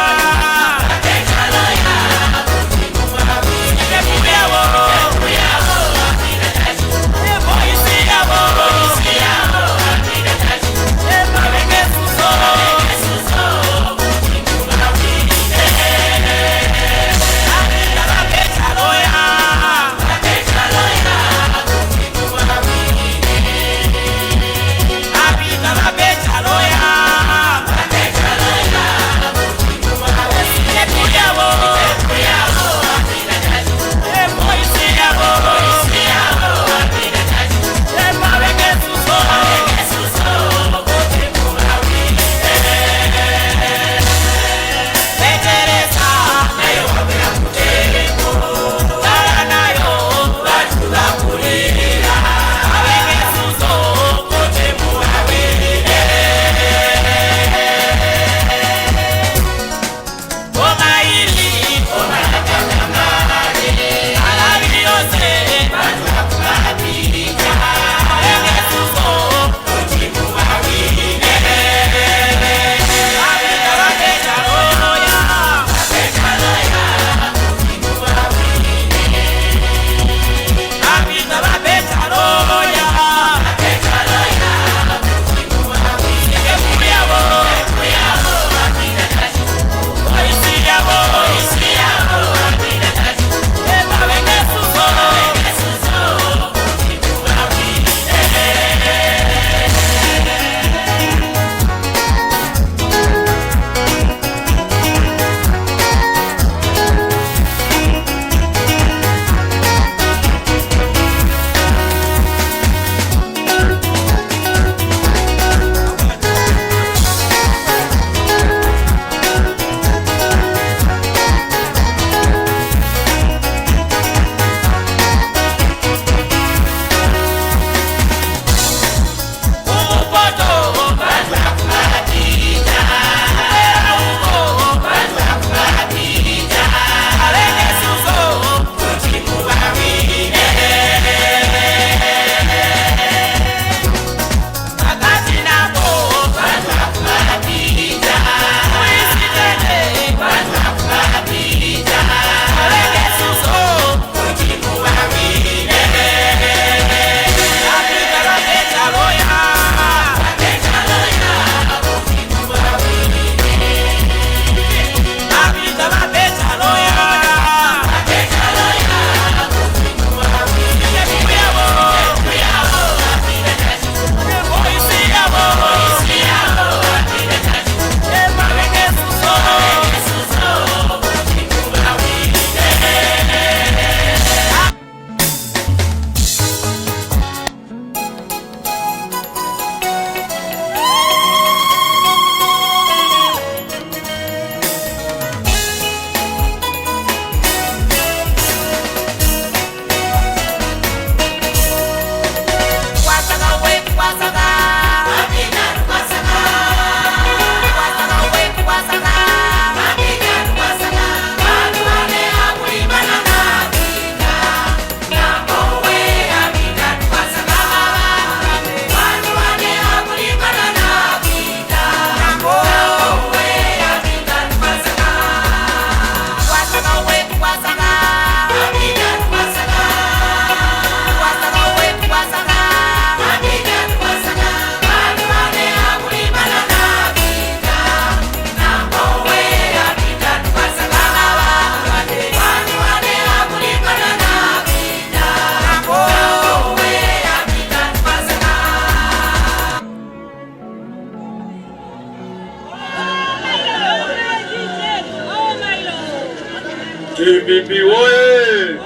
E: DPP oye!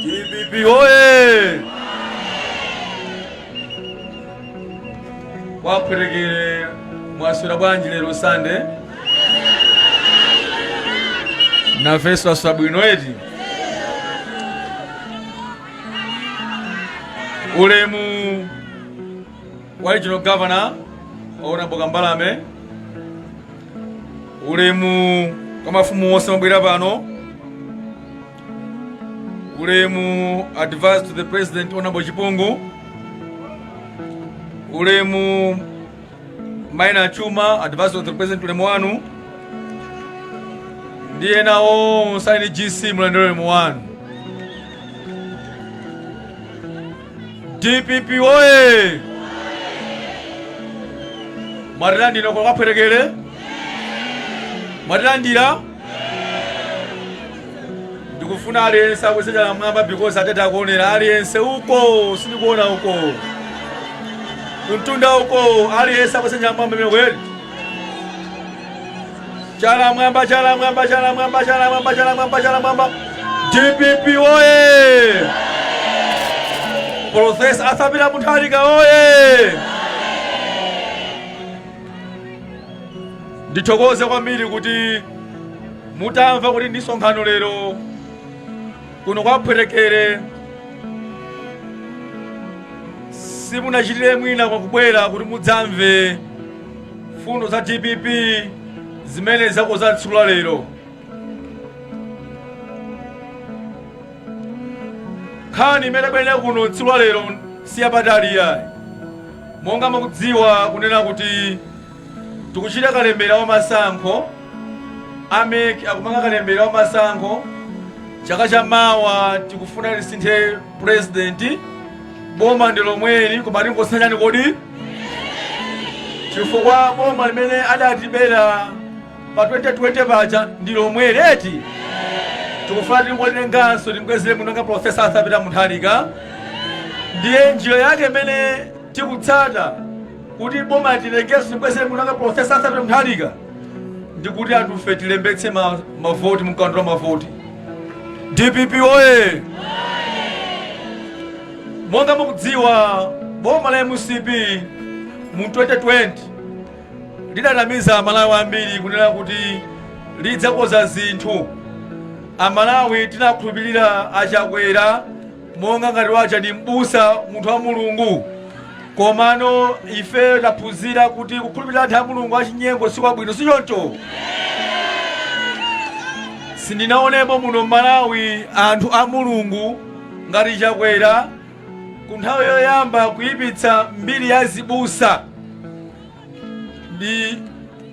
E: DPP oye! Kwa Phwetekere, mwaswera bwanji lero Sande? Nafenso taswera bwino eti? Ulemu wa regional governor Honorable Kambalame, ulemu kwa mafumu onse mwabwera pano, ulemu adviser to the president Honorable Chipungu, ulemu Maina Chuma adviser to the president, ulemu wanu, ndi ena onse ali ndi GC, mulandire ulemu wanu. DPP oye! Mwatilandira kwa Phwetekere? Mwatilandira? Ndikufuna aliyense akweze chala mwamba because atete akuonera aliyense uko, sindikuona uko kumtunda uko, aliyense akweze chala mwamba imene kweli. Chala mwamba, chala mwamba, chala mwamba, chala mwamba, chala mwamba, chala mwamba. DPP oye! Professor Arthur Peter Mutharika oye! Ndithokoze kwambiri kuti mutamva kuti ndi msonkhano lero kuno kwa Phwetekere, simunachitire mwina kwakubwera kuti mudzamve fundo za DPP zimene zakonza tsiku la lero. Nkhani imene tabwerera kuno tsiku la lero siyapatali yayi. Monga mukudziwa kunena kuti tikuchita kalembera wa masankho, a MEC akumanga kalembera wa masankho. Chaka cha mawa tikufuna tisinthe president. Boma ndi lomweli, koma tingosintha chani kodi? Chifukwa boma limene adatibera pa 2020 paja ndi lomweli eti, tikufuna tingolitenganso timbwezere mwiniwake Professor Arthur Peter Mutharika. Ndiye njira yake imene tikutsata kuti boma tilengenso timbwezere mwiniwake Professor Arthur Peter Mutharika ndikuti anthufe tilembetse mavoti mkaundula mavoti. DPP oye! Monga mukudziwa, boma la MCP mu 2020 lidanamiza Amalawi ambiri kunena kuti lidzakonza zinthu. Amalawi tinakhulupirira aChakwera monga ngati waja ndi mbusa, munthu wa Mulungu. Komano ife taphunzira kuti kukhulupirira anthu a Mulungu achinyengo sikwabwino, si choncho? Sindinaonepo muno m'Malawi anthu a Mulungu ngati Chakwera ku nthawi yoyamba kuyipitsa mbiri ya zibusa ndi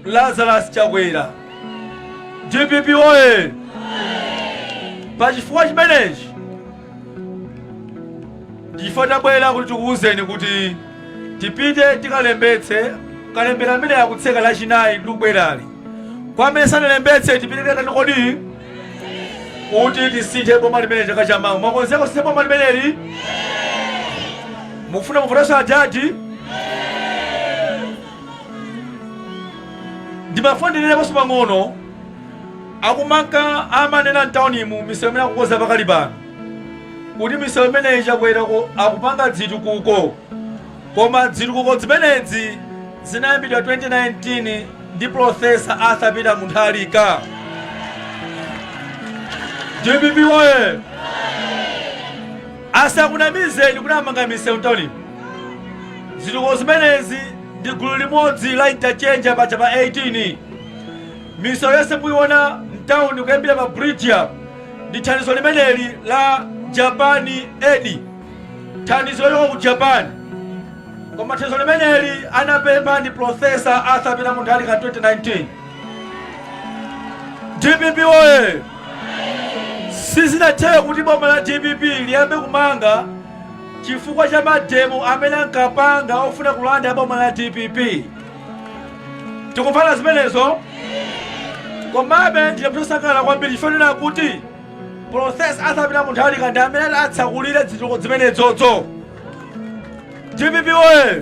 E: Lazarus Chakwera. DPP oye! Pachifukwa chimenechi ndichifukwa tabwera kuti tikuwuzeni kuti tipite tikalembetse. Kalembera amene akutseka Lachinayi likubwerali, kwa amene sanalembetse tipite tikatani kodi kuti tisinthe boma limene chaka chamawa. Mwakonzeka kusintha boma limeneli? Mukufuna muvotenso adadi? Ndimafuna ndineneponso pang'ono. Akumanka amanena mtaunimu misewu imene akukonza pakali pano kuti misewu imeneyi Chakwera akupanga dzitukuko, koma dzitukuko zimenezi zinayambidwa 2019 ndi Professor Arthur Peter Mutharika. DPP oye! Asakunamizeni kuti amanga misewu mtaunimu. Zitukuko zimenezi ndi gulu limodzi la interchange paja pa 18. Misewu yonse mukuiona mtawuni kuyambira pa bridge apo ndi thandizo limeneli la Japan Aid, thandizo lochoka ku Japan. Koma thandizo limeneli anapempha ndi Professor Arthur Peter Mutharika 2019. DPP oye! Sizinatheke kuti boma la DPP liyambe kumanga chifukwa cha mademo amene ankapanga ofuna kulanda boma la DPP. Tikumvana zimenezo? Komabe ndine munthu wosangalala kwambiri chifukwa kuti Professor Arthur Peter Mutharika ndi amene atsakulire zitukuko zimenezozo. DPP oye!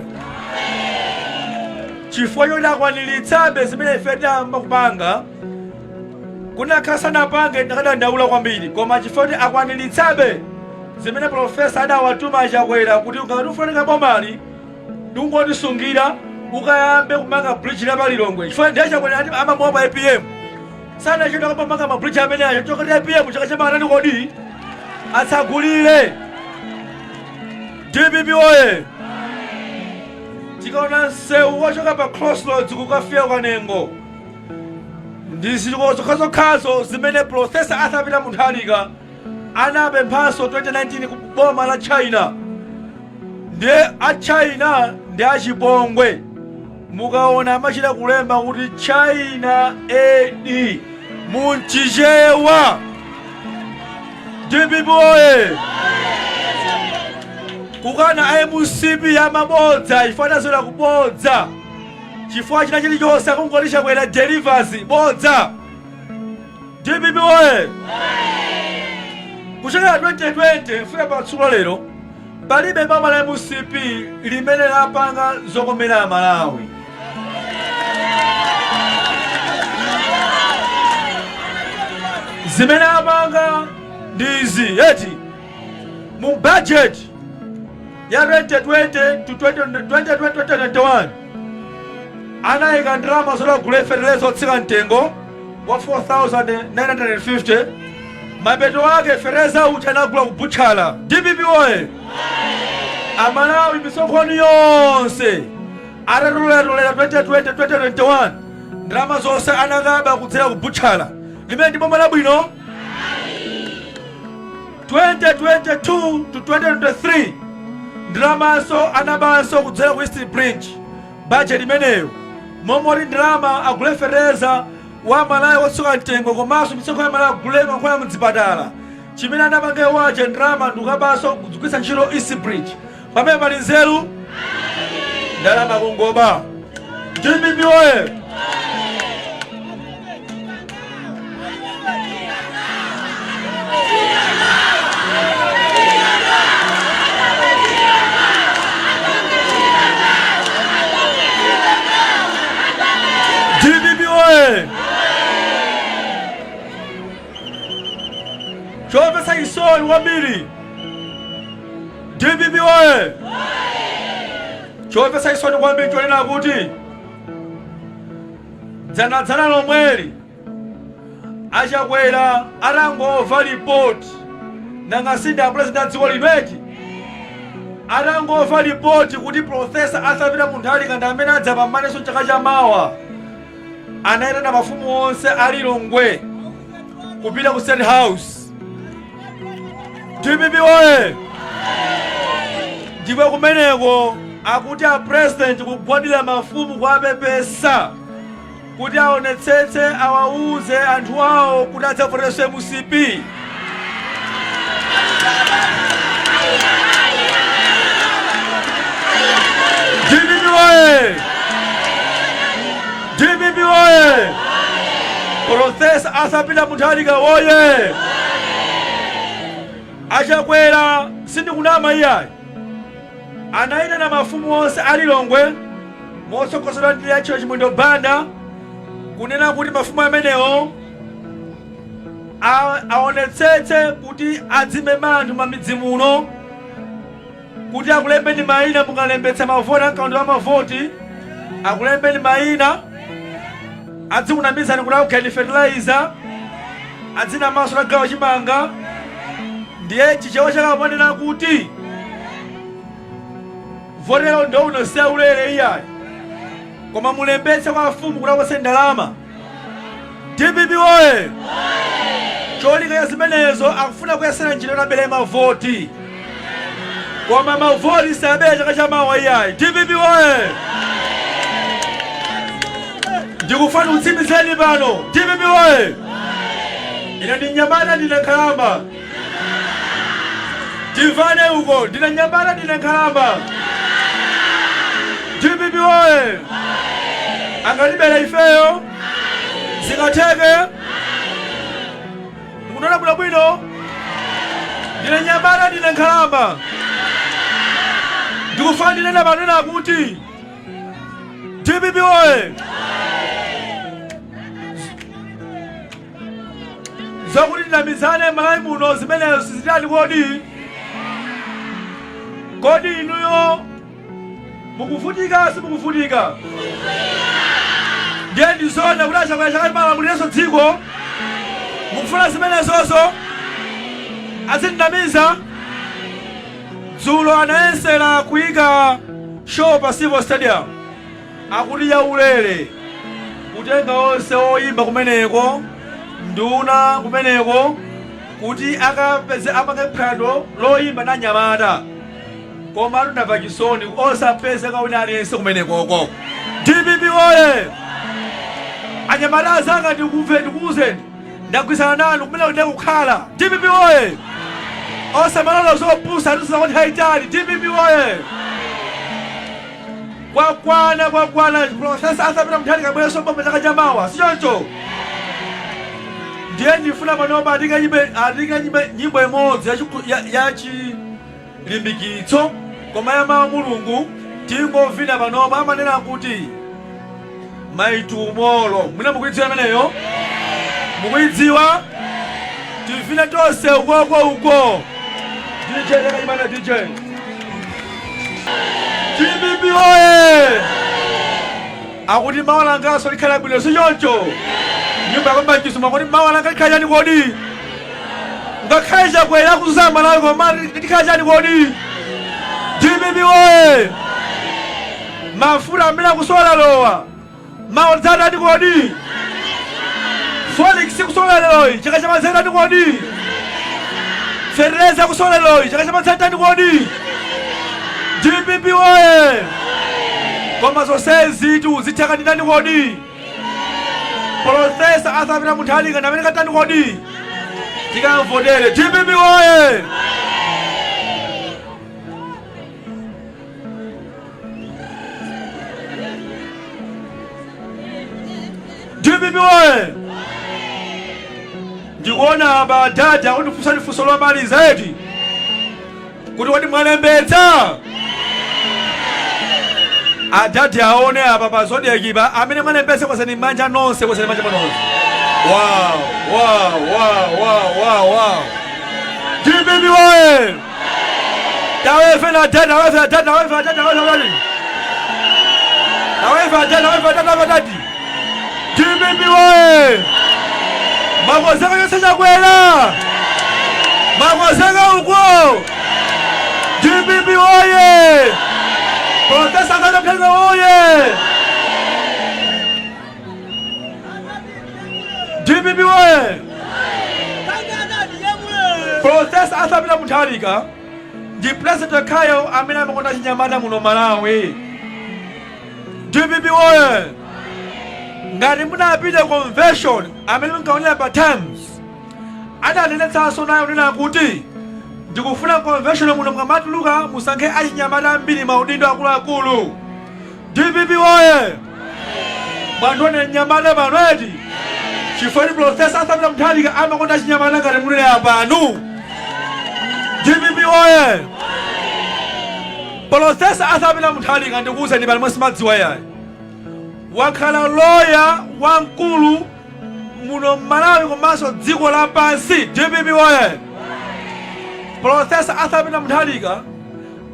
E: Chifukwa choti akwaniritsabe zimene ife tayamba kupanga. Kunakhala sanapange ndakadandaula kwambiri, koma chifukwa kuti akwaniritsabe zimene profesa adawatuma aChakwera kuti ngati ufunika bomali ndingotisungira ukayambe kumanga bridge la paLilongwe, chifukwa ndiye Chakwera ati amamuopa APM, sanachedwa kumanga ma bridge amene acho chokati APM chaka chamakatani kodi atsagulire. DPP oye! Tikaona msewu wochoka pa Crossroads kukafika Kanengo, ndi zitukuko zokhazokhazo zimene Profesa Arthur Peter Mutharika anapemphanso 2019 ku boma la China. Ndiye a China ndi achipongwe, mukaona amachita kulemba kuti China Aid munchichewa. DPP oye! Kukana a MCP amabodza chifukwa anazolowera kubodza, chifukwa china chilichonse akungoti Chakwera delivers bodza. DPP oye! Kuchokera 2020 kufika pa tsiku la lero, palibe boma la MCP limene lapanga zokomera Amalawi. Zimene apanga ndi izi eti: mu budget ya 2020 to 2021 anayika ndalama zoti agule fetereza otsika mtengo wa 4950. Mapeto ake fetereza uja anagula kubutchala. DPP oye! Amalawi misonkho yonse atatoleratolera 2020 2021, ndalama zonse anakaba kudzera kubutchala. Limene ndi boma labwino? 2022 to 2023 ndalamanso anabanso kudzera ku East Bridge. Budget imeneyo momoti ndalama agule fetereza wa Malawi wotsika mtengo komanso misonkho ya Malawi agule mankhwala mdzipatala, chimene anapanga wache ndalama ndikukabanso kugwiritsa ntchito East Bridge. Pamene pali nzeru? Ndalama kungoba. DPP oye! DPP oye! Chomvetsa chisoni kwambiri, DPP oye! Chomvetsa chisoni kwambiri chonena kuti dzanadzana lomweli aChakwera atangomva ripoti, nanga si ndi apresident a dziko lino eti, atangomva ripoti kuti Profesa Arthur Peter Mutharika ndi amene adzapambanenso chaka chamawa, anayitana mafumu onse a Lilongwe kupita ku State House. DPP oye! Ndipo kumeneko akuti a president kugwadira mafumu kuwapepesa kuti aonetsetse awauze anthu awo kuti adzavoterenso MCP. DPP oye! DPP oye! Profesa Arthur Peter Mutharika oye! Achakwera, sindikunama iyayi, anayitana mafumu onse a Lilongwe motsogozedwa ndi a Chimwendo Banda kunena kuti mafumu amenewo aonetsetse kuti adzimema anthu mamidzi muno kuti akulembeni mayina. Mukalembetsa mavoti akaundula wa mavoti, akulembeni mayina, adzikunamizani kuti akugayani fertilizer, adzinamaso tagawa chimanga. Ndiye Chichewa chakapanena kuti votero ndo uno siyaulere iyayi, koma mulembetse kwa afumu kuti akupatse ndalama. DPP oye! Cholinga cha zimenezo akufuna kuyesera njira yoti mavoti, koma mavoti sabera chaka chamawa iyayi. DPP oye! Ndikufuna kutsimikizeni pano, DPP oye! Ine ndi mnyamata, ndine nkhalamba. Timvane uko, ndine mnyamata, ndine nkhalamba. DPP oye! Angatibera ifeyo? Zingatheke? Mukunena bwinobwino. Ndine mnyamata, ndine nkhalamba. Ndikufuna ndinena panena kuti DPP oye! Zokuti tinamizane Malawi muno, zimenezo sizitani kodi? Kodi inuyo mukuvutika, simukuvutika? Ndiye ndizoona kuti aChakwera chakati malamulirenso dziko? Mukufuna zimenezozo? Azitinamiza? Dzulo anayesera kuyika show pa Civil Stadium, akuti yaulere, kutenga onse oyimba kumeneko, nduna kumeneko, kuti akapeze apange phwando loyimba na nyamata, koma atunamva chisoni, osapezeka wina aliyense kumenekoko. DPP oye! Anyamata azanga, ndikumve, ndikuuzeni, ndagwirizana nanu kumene ndikukhala. Kukhala DPP oye! Osamalala zopusa, atiuza nthawi itali. DPP oye! Kwakwana, kwakwana. Professor Arthur Peter Mutharika bwereso boma chaka chamawa, sichoncho? Ndiye ndifuna panopa atikanyimbe nyimbo imodzi ya chilimbikitso, koma ya mawu Mulungu. Tingovina panopa, amanena kuti "My Tomorrow". Mwina mukuidziwa imeneyo? Mukuidziwa? Tivine tonse ukoko uko. DJ, lekanyimana DJ. DPP oye! Akuti mawa langaso likhala bwino, sichoncho? Nyumba yakwamba mchisuma, kuti mawa langa likhala chani kodi? Ngakhale Chakwera kuzama nayo, koma likhala chani kodi? DPP oye! Mafuta amene akusowa lowa, mawa dzatani kodi? Forex kusowa leroyi, chaka chamadzatani kodi? Fertilizer kusowa leroyi, chaka chamadzatani kodi? DPP oye! Koma zonsezi tu zitheka ndi ndani kodi? Professor Arthur Peter Mutharika ndamene katani kodi? Tikamvotere. DPP oye! DPP oye! Ndikuona apa dada kundifunsa funso lomaliza eti, kuti kodi mwalembetsa? Adadi aone apa pa Zodiak pa. Amene mwalembetsa, kwezani manja nonse, kwezani manja nonse. Wow! DPP oye! Tawefe adadi, tawefe adadi, tawefe adadi, tawefe adadi, tawefe adadi, tawefe adadi, tawefe adadi. DPP oye! Makozeka yonse Chakwera, makozeka uko. DPP oye! Professor Arthur Mutharika oye! DPP oye! Professor Arthur Peter Mutharika ndi president yekhayo amene amakonda chinyamata muno Malawi. DPP oye! Ngati munapita convention amene munkaonera pa Times, adanenetsanso nayo nena kuti ndikufuna convention muno mukamatuluka musankhe achinyamata ambiri maudindo akuluakulu. DPP oye! Mwandione mnyamata pano eti? Chifukwa Professor Arthur Peter Mutharika amakonda achinyamata ngati mulere apanu. DPP oye! Professor Arthur Peter Mutharika, ndikuwuzeni pano, simadziwa yayi, wakhala loya wamkulu muno Mmalawi komanso dziko lapansi. DPP oye! Professor Arthur Peter Mutharika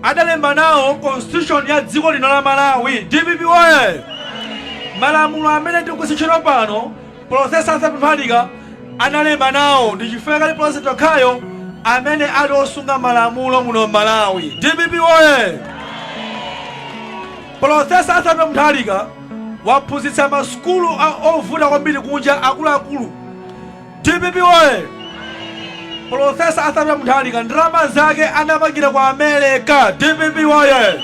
E: adalemba nawo constitution ya dziko lino la Malawi. DPP oye! Malamulo amene tikugwiritsa ntchito pano, Professor Arthur Peter Mutharika analemba nawo. Ndi chifukwa kali president yokhayo amene ali osunga malamulo muno Malawi. DPP oye! Professor Arthur Peter Mutharika waphunzitsa masukulu ovuta kwambiri kunja, akuluakulu. DPP oye! Professor Arthur Peter Mutharika ndalama zake anapangira ku America. DPP oye!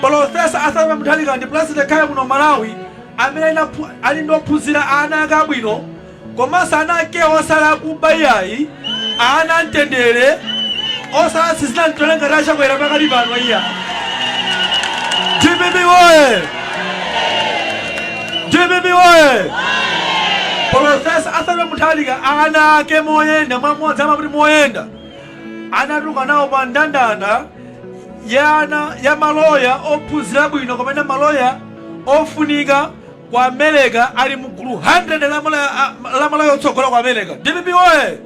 E: Professor Arthur Peter Mutharika ndi president yekhayo muno Malawi amene ali ndi ophunzira, ana ake abwino, komanso ana ake osala kuba iyayi, ana mtendere, osala sizina mtole ngati aChakwera pakali pano iya. DPP oye! DPP oye! Professor Arthur Peter Mutharika ana ake moyenda mwamodzi, amakuti moyenda, anatuluka nawo pa ndandanda ya ana ya maloya ophunzira bwino kapena maloya ofunika. Ku America ali mgulu 100 la Malawi otsogola ku America. DPP oye!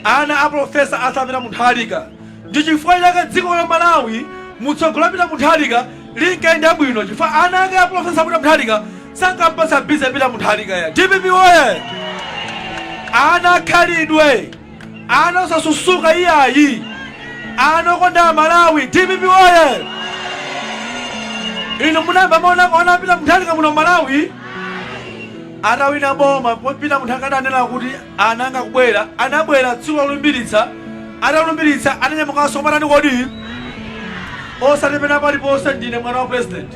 E: Ana a Professor Arthur Peter Mutharika. Ndi chifukwa chake dziko la Malawi mutsogolo Peter Mutharika linkayenda bwino, chifukwa ana ake a Professor Peter Mutharika sankampatsa busy Peter Mutharika ya. DPP oye! Ana akhalidwe, ana osasusuka iyayi, ana okonda Malawi. DPP oye! Inu munayamba mwaona ana Peter Mutharika muno Malawi atawina boma? Peter Mutharika adanena kuti ana anga kubwera, anabwera tsiku lolumbiritsa. Atalumbiritsa ananyamukanso kumatani kodi? Osati pena paliponse ndine mwana wa president,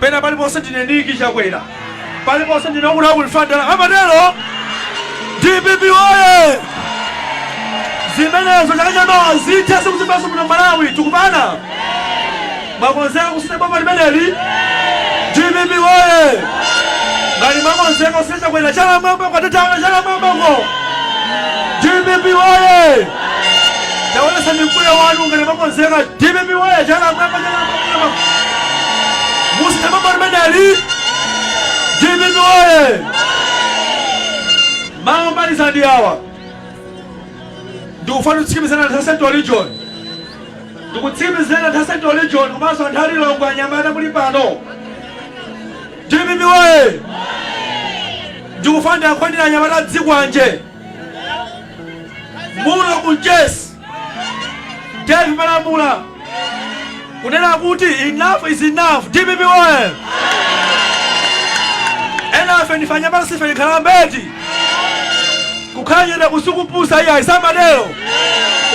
E: pena paliponse ndine Niki Chakwera, paliponse ndine wakuti akulifandala amatero. DPP oye! Zimenezo chaka chamawa zithe, sikuzimbanso muno Malawi. Tikupana mwakonzeka kusintha boma limeneli? DPP oye! Ngati mwakonzeka kusintha Chakwera, chala mwamba kwatetaona, chala mwambako. DPP oye! Taonesani mkwiyo wanu ngati mwakonzeka. DPP oye! Chala mwamba, chala mwamba, chala mwamba. Musintha boma limeneli? DPP oye! Mawu omaliza ndi awa. Ndikufuna kutsimikizana anthu a Central Region, ndikutsimikizana anthu a Central Region komanso anthu a Lilongwe, anyamata muli pano. DPP oye! Ndikufuna ndiyankhulire anyamata a dzikwanje muno ku Mchesi. Dave Palamula kunena kuti enough is enough. DPP oye! Enafe ndife anyamata, sife nkhalamba eti. Kukhala chete kusikupusa iyayi, samatero,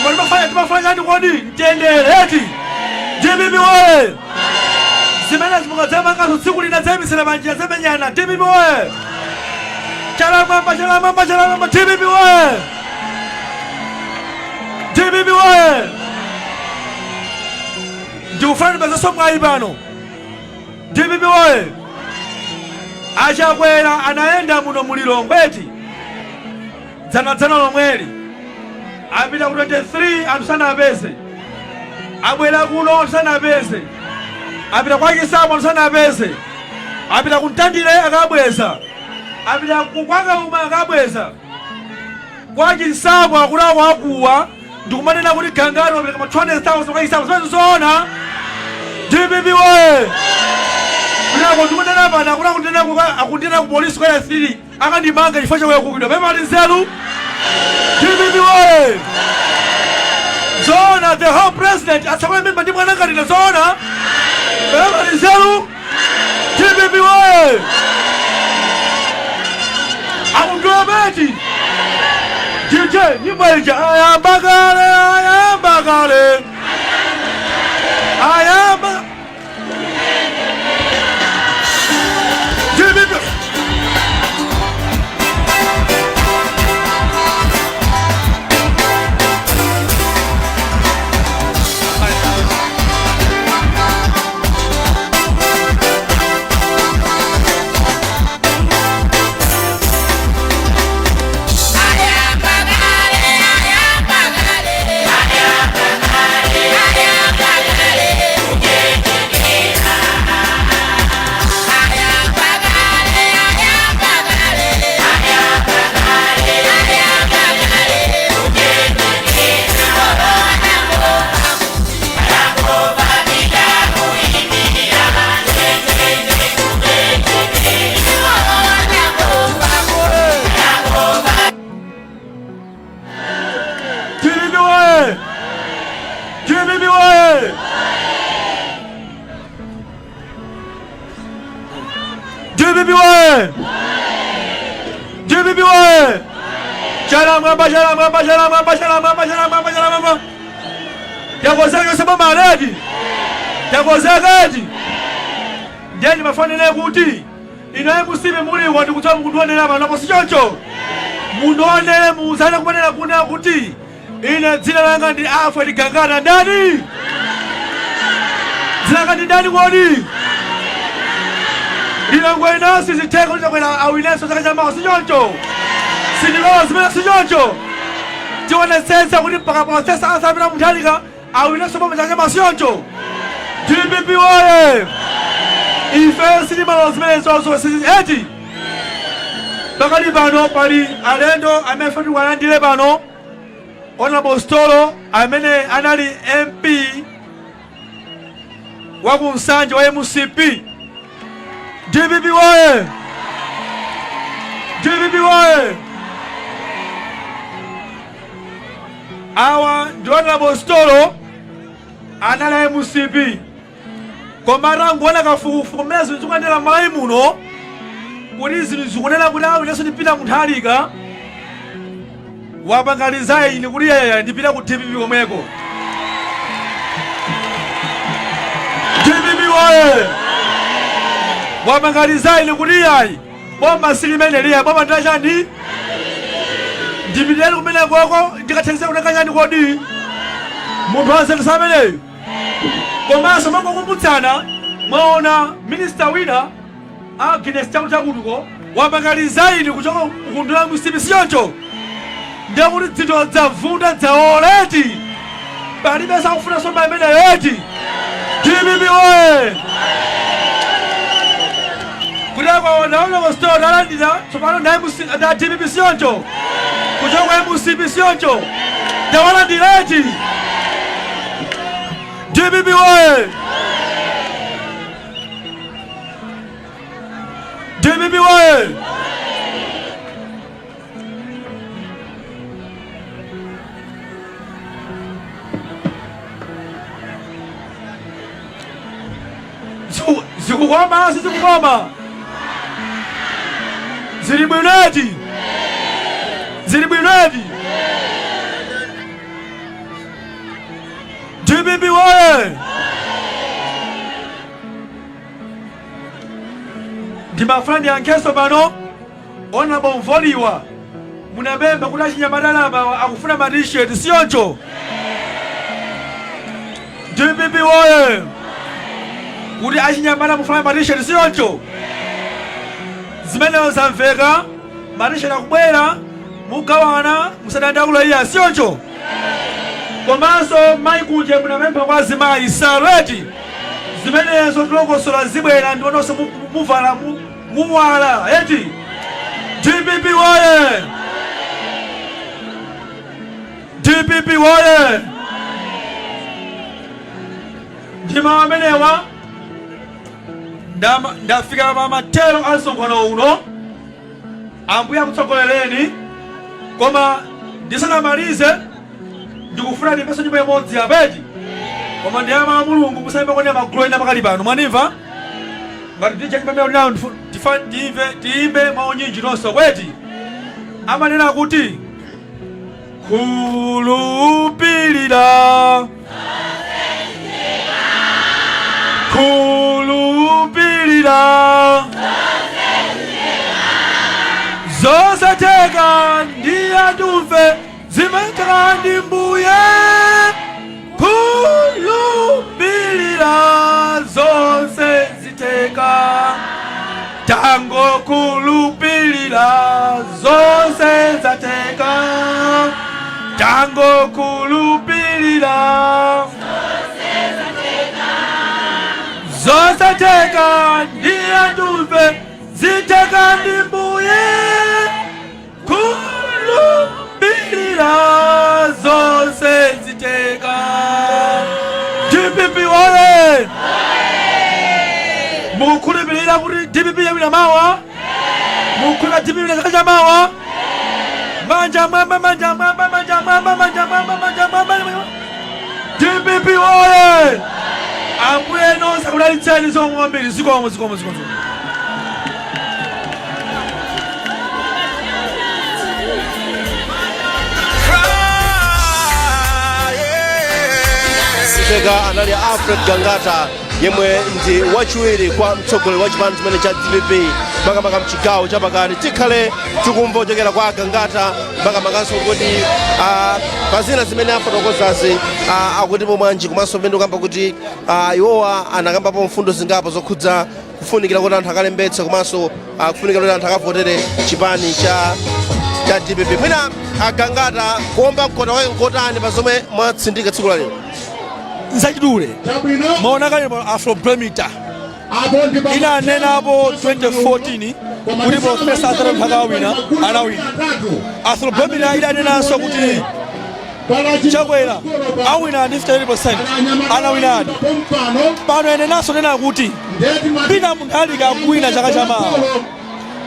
E: koma timafanya chani kodi? Mtendere eti. DPP oye! Zimene mukadzamangaso tsiku lina dzayimisira panjira, zamenyana. DPP oye! Chala mwamba, chala mwamba, chala mwamba. DPP oye! DPP oye! Ndikufuna ndipezenso mwayi pano. DPP oye! Achakwera anayenda muno mulilongwe eti, dzanadzana lomweli apita ku 23, anthu sanapeze. Abwera kuno, anthu sanapeze. Apita kwa Chinsapo, anthu sanapeze. Apita ku Mtandire, akabweza. Apita ku Kwakauma, akabweza. Kwa Chinsapo akulawo akuwa ndikumanena kuti Gangata wapereka ma 200,000 kwa Chinsapo. Zimene zoona? DPP oye! Kunako ndikunena pano akuti akundinena ku polisi kwa 3, akandimanga chifukwa chakuyakukidwa pemali nzeru. DPP oye! Zoona the whole president atsakule mimba ndi mwana ngatine? Zoona pemali nzeru? DPP oye! Akundiopeti DJ, nyimbo ija ayamba kale, ayamba kale, ayamba. DPP. DPP oye! DPP oye! DPP oye! DPP oye! Chala mwamba, chala mwamba, chala mwamba, chala mwamba, chala mwamba, chala mwamba. Takonzeka yonse boma already. Takonzeka eti. Ndiye ndimafanire kuti inu musibe muliko ndikudziwa mukundionera pano, si choncho? Mundionere, muuzane kumanena kuna kuti ine dzina langa ndi Alfred Gangata. Ndani? Dzina langa ndi ndani kodi? Lilongwe inonsi zitheka kuti Chakwera awinenso chaka chamawa, si choncho? Sindilola zimene, si choncho? Tionetsetsa kuti mpaka Professor Arthur Peter Mutharika awinenso boma chaka chamawa, si choncho? DPP oye! Ife sitimalola zimenezozo eti. Pakali pano pali alendo amene ife tikuwalandire pano, Honorable Stolo amene anali MP wa ku Nsanje wa MCP. DPP woye! DPP woye! Awa ndi Honorable Stolo, anali MCP, koma atangoona kafukufuku mmene zinthu zikuyendera m'Malawi muno, kuti zinthu zikunena kuti awinenso ndi Peter Mutharika, wapanga resign kuti yaya, ndipita ku DPP komweko. DPP woye! Wapanga resign kuti yayi, boma silimene liya, boma ndilachani, ndipiteni kumene koko ndikathandize kuneka chani. Kodi munthu wanzeru ameneyu? Komanso mangokumbutsana, mwaona minister wina Agnes chakuchakutuko wapanga resign kuchoka kunduna MCP, sichoncho? Ndiye kuti dzinthu dzavunda, dzaola eti, palibe sakufuna somba imeneyo eti. DPP woye! Kuti akaona Honorable Stolo alandira tsopano nda MC nda DPP, sichoncho? Kuchoka MCP, sichoncho? Ndawalandira eti. DPP woye! DPP woye! Zikukoma, sizikukoma? Zili bwino eti? Zili bwino eti? DPP woye! Ndimafuna ndiyankhenso pano, Honorable Mvoliwa, munapempha kuti achinyamata apa akufuna ma T-shirt, siyoncho? DPP woye! Kuti achinyamata mufuna ma T-shirt, siyoncho? Zimenezo zamveka, ma T-shirt akubwera, mugawana, musadandaula iya, siyoncho? Komanso mayi kunje munapempha kwa azimayi nsalu eti, zimenezo tilongosola, zibwera ndipo nonse muvala muwala eti. DPP woye! DPP woye! Ndi mawu amenewa ndafika pa mathero a msonkhano uno. Ambuye akutsogolereni. Koma ndisanamalize, ndikufuna ndimbenso nyimbo imodzi apa eti, koma ndi ama a Mulungu, musayimba kwene magulu ena pakali pano, mwanimva? Ngati ndicha nyimbo imene nayo ndimve, tiyimbe mwaunyinji nonse kweti. Amanena kuti khulupirira, khulupirira, zosatheka ndi anthufe zimatheka ndi Mbuye. Khulupirira, zonse zitheka, tangokhulupirira, zonse zatheka, tangokhulupirira, zosatheka ndi anthufe zitheka ndi Mbuye. Khulupirira, zonse zitheka. DPP woye! Mukukhulupirira kuti DPP yawina mawa? Mukukhulupirira DPP yawina chaka cha mawa? Manja mwamba, manja mwamba, manja mwamba, manja mwamba, manja mwamba! DPP woye! Ambuye nonse akudalitseni. Zikomo kwambiri, zikomo, zikomo, zikomo.
B: Mveka anali Alfred Gangata, yemwe ndi wachiwiri kwa mtsogoleri wa chipani chimene cha DPP, makamaka mchigawo chapakati. Tikhale tikumva kuchokera kwa Gangata, makamakanso kuti pa zina zimene afotokozazi akutipo bwanji, komanso mmene ukamba kuti iwowa anakambapo mfundo zingapo zokhudza kufunikira kuti anthu akalembetse, komanso kufunikira kuti anthu akavotere chipani cha DPP. Mwina Agangata, kuomba mkota kwake nkotani pa zomwe mwatsindika tsiku la lero?
E: Nzachidule, maona kale pa Afrobarometer. Inanenapo 2014 kuti Professor Arthur Mutharika awina, anawina. Afrobarometer idanenanso kuti Chakwera awina ndi 58%, anawinadi. Pano enenanso nena kuti Peter Mutharika akuwina chaka chamawa,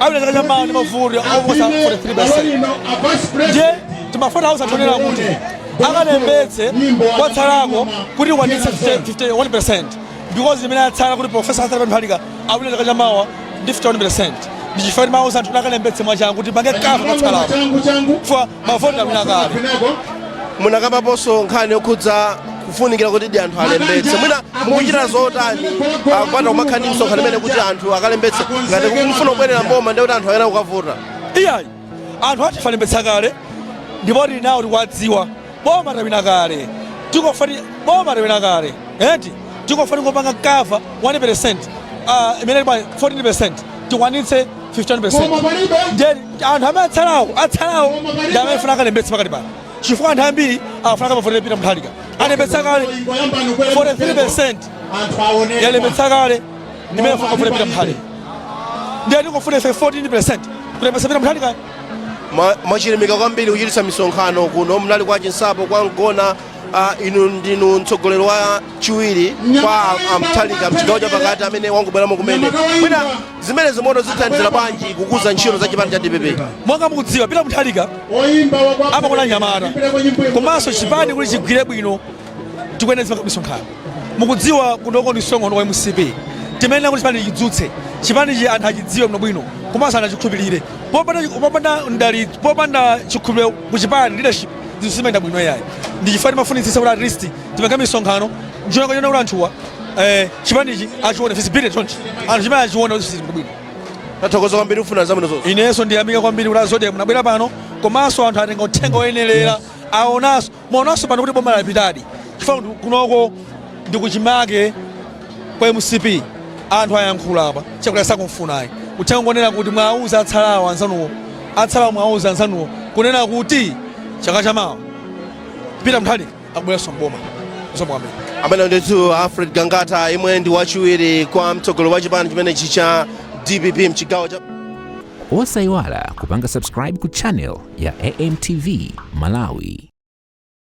E: awina chaka chamawa ndi mavoti oposa 43%. Ndiye timafuna auza tonena kuti akalembetse kwatsalako kuti ikwanitse 51%, because imene atsala kuti Professor Arthur Mutharika awina chaka chamawa ndi 51%. Ndichifukwa timauza anthu kuti akalembetse mwachangu kuti pange cover kwatsalako, chifukwa mavoti awina kale.
B: Munakambaponso nkhani yokhudza kufunikira kuti di anthu alembetse. Mwina mukuchita zotani akupata kumakhala ndi msonkhano imene kuti anthu akalembetse? Ngati mufuna kubwerera mboma, ndiye kuti anthu akena kukavota.
E: Iyayi, anthu ati alembetsa kale ndipo tili nawo, tikuwadziwa. Boma tawina kale, tikofani boma tawina kale eti, tikofani kupanga cover 1% imene ili 14%, tikwanitse 15%. Ndiye anthu amene atsalawo ndi amene afuna akalembetse pakati pano, chifukwa anthu ambiri afuna akavotera Peter Mutharika. Alembetsa kale, 43% yalembetsa kale imene afuna kavotera Peter Mutharika. Ndiye tikufuna ife 14% kulembetsa Peter Mutharika.
B: Mwachilimika kwambiri kuchititsa misonkhano kuno, munali kwa Chinsapo, kwa Mgona. Inu ndinu mtsogoleri wa chiwiri kwa a Mutharika mchigawo chapakati amene wangobweramo kumene. Mwina zimene zimoto zithandizira bwanji kukuza ntchito za chipani cha DPP?
E: Monga mukudziwa, Peter Mutharika amakonda anyamata, komanso chipani kuti chigwire bwino tikuyenera misonkhano. Mukudziwa kunoko ndi msonkhano wa MCP. Timenena kuti chipani chidzutse, chipanichi anthu achidziwe bwinobwino komanso anthu achikhulupirire. Popanda ndali, popanda chikhulupiriro ku chipani, leadership, zinthu sizimayenda bwino yayi. Ndi chifukwa timafunitsitsa kuti at least tipange misonkhano nchonga chona kuti anthuwa chipanichi achione visibility chonchi, anthu chimene achione kuti zili bwino.
B: Tathokoza kwambiri, ufuna zabwino zonse.
E: Inenso ndiyamika kwambiri kuti azodiak munabwera pano, komanso anthu atenga uthenga woyenerera, aonanso, muonanso pano kuti boma lapitadi, chifukwa kunoko ndi kuchimake kwa MCP. Anthu ayankhula apa, Chakwera sakumfunayi. Uthenga ngonena kuti mwauza atsalawo anzanuwo, atsalawo mwauza anzanuwo kunena kuti chaka chamawa Peter Mutharika akubweranso mboma. Zomwe kwambiri.
B: Amene ndithu Alfred Gangata, imwe ndi wachiwiri kwa mtsogoleri wa chipani chimenechi cha DPP mchigawo cha
A: Osayiwala kupanga subscribe ku channel ya AMTV Malawi.